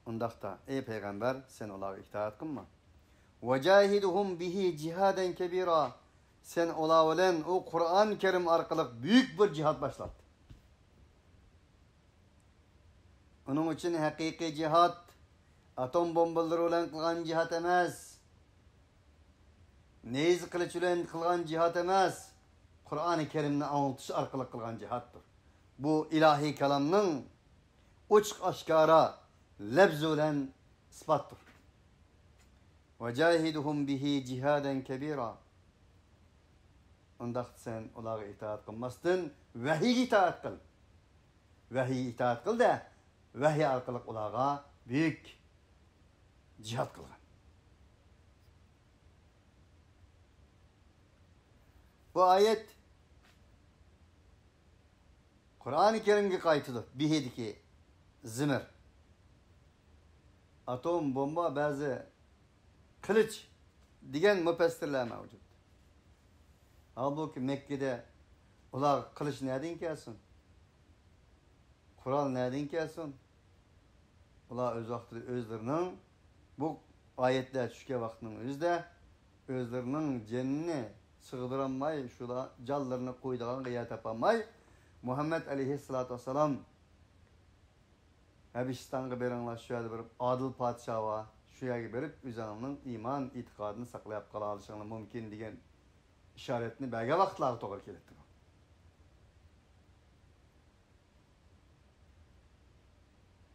ئۇنداقتا، ئەي پەيغەمبەر، سەن ئۇلارغا ئىتائەت قىلما. وجاهدهم به جهادا كبيرا. سەن ئۇلار بىلەن ئۇ قۇرئان كەرىم ئارقىلىق بۈيۈك بىر جىھاد باشلات. ئۇنىڭ ئۈچۈن ھەقىقىي جىھاد ئاتوم بومبىلىرى بىلەن قىلغان جىھاد ئەمەس. نەيزە قىلىچ بىلەن قىلغان جىھاد ئەمەس، قۇرئانى كەرىمنى ئاڭلىتىش ئارقىلىق قىلغان جىھادتۇر. بۇ ئىلاھىي كالامنىڭ ئوچۇق ئاشكارا لەپزى بىلەن ئىسپاتتۇر. وجاهدهم به جهادا كبيرا. ئۇنداقتا سەن ئۇلارغا ئىتائەت قىلماستىن، ۋەھىيگە ئىتائەت قىل. ۋەھىيگە ئىتائەت قىل-دە، ۋەھىي ئارقىلىق ئۇلارغا بۈيۈك جىھاد قىلغان. بۇ ئايەت قۇرئانى كەرىمگە قايتىدۇ. بىھىدىكى زىمىر، ئاتوم بومبا، بەزى قىلىچ دېگەن مۇپەسسىرلەر مەۋجۇت. ھالبۇكى، مەككىدە ئۇلارغا قىلىچ نەدىن كەلسۇن؟ قورال نەدىن كەلسۇن؟ ئۇلار ئۆز ۋاقتىدا ئۆزلىرىنىڭ، بۇ ئايەتلەر چۈشكەن ۋاقىتنىڭ ئۆزىدە ئۆزلىرىنىڭ جېنىنى سىغدۇرالماي، شۇلار جانلىرىنى قويىدىغانغا يەر تاپالماي، مۇھەممەد ئەلەيھىسسالاتۇ ۋەسسالام، ھەبىشىستانغا بېرىڭلار، شۇ يەردە بىر ئادىل پادىشاھ بار، شۇ يەرگە بېرىپ، ئۆزۈڭنىڭ ئىمان ئېتىقادىنى ساقلاپ قالالىشىڭلار مۇمكىن، دېگەن ئىشارەتنى بەرگەن ۋاقىتلارغا توغرا كېلەتتى بۇ.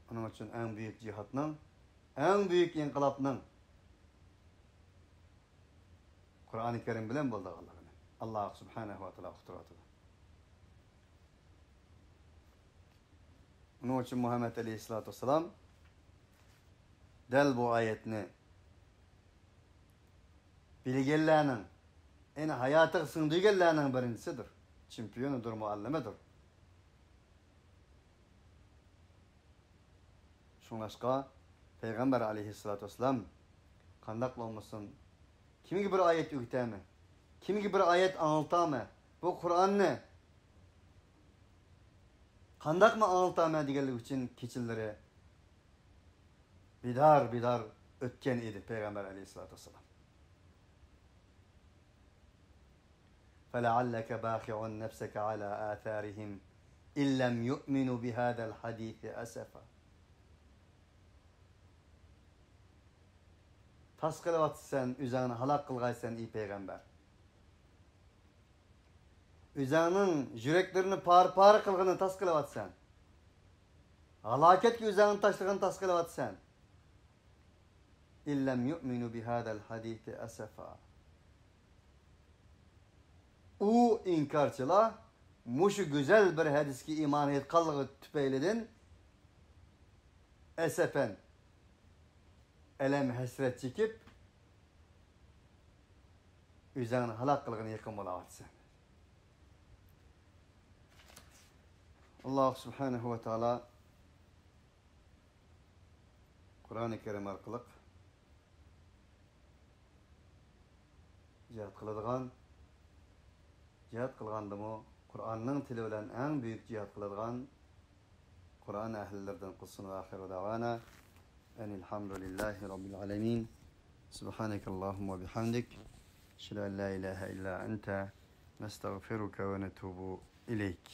ئۇنىڭ ئۈچۈن ئەڭ بۈيۈك جىھادنىڭ، ئەڭ بۈيۈك ئىنقىلابنىڭ قۇرئانى كەرىم بىلەن بولىدىغانلىقىنى ئاللا سۇبھانەھۇ ۋە تائالا ئۇقتۇرۇۋاتىدۇ. ئۇنىڭ ئۈچۈن مۇھەممەد ئەلەيھىسسالاتۇ ۋەسسالام دەل بۇ ئايەتنى بىلگەنلەرنىڭ، يەنى ھاياتىغا سىڭدۈرگەنلەرنىڭ بىرىنچىسىدۇر. چېمپىيونىدۇر، مۇئەللىمىدۇر. شۇڭلاشقا پەيغەمبەر ئەلەيھىسسالاتۇ ۋەسسالام قانداقلا بولمىسۇن، كىمگە بىر ئايەت ئۆگىتەمەن، كىمگە بىر ئايەت ئاڭلىتامەن، بۇ قۇرئاننى قانداقمۇ ئاڭلىتامەن دېگەنلىكى ئۈچۈن كېچىلىرى بىدار، بىدار ئۆتكەن ئىدى پەيغەمبەر ئەلەيھىسسالاتۇ ۋەسسالام. فَلَعَلَّكَ بَاخِعٌ نَفْسَكَ عَلَى آثَارِهِمْ إِنْ لَمْ يُؤْمِنُوا بِهَذَا الْحَدِيثِ أَسَفًا. تاس قىلىۋاتىسەن، ئۆزۈڭنى ھالاك قىلغايسەن، ئى پەيغەمبەر. ئۆزۈڭنىڭ يۈرەكلىرىنى پارە-پارە قىلغىنىنى تاس قىلىۋاتىسەن. ھالاكەتكە ئۆزۈڭنى تاشلىغىنىنى تاس قىلىۋاتىسەن. إِنْ لَمْ يُؤْمِنُوا بِهَذَا الْحَدِيثِ أَسَفًا. ئۇ ئىنكارچىلار مۇشۇ گۈزەل بىر ھەدىسكە ئىمان ئېيتقانلىقى تۈپەيلىدىن ئەسەپەن، ئەلەم ھەسرەت چېكىپ، ئۆزۈڭنى ھالاك قىلغىنى يېقىن بولاۋاتىسەن. ئاللا سۇبھانەھۇ ۋە تائالا قۇرئانى كەرىم ئارقىلىق جىھاد قىلىدىغان، جىھاد قىلغاندىمۇ قۇرئاننىڭ تىلى بىلەن ئەڭ بۈيۈك جىھاد قىلىدىغان قۇرئان ئەھلىلىرىدىن قىلسۇن. وآخر دعوانا أن الحمد لله رب العالمين. سبحانك اللهم وبحمدك، نشهد أن لا إله إلا أنت، نستغفرك ونتوب إليك.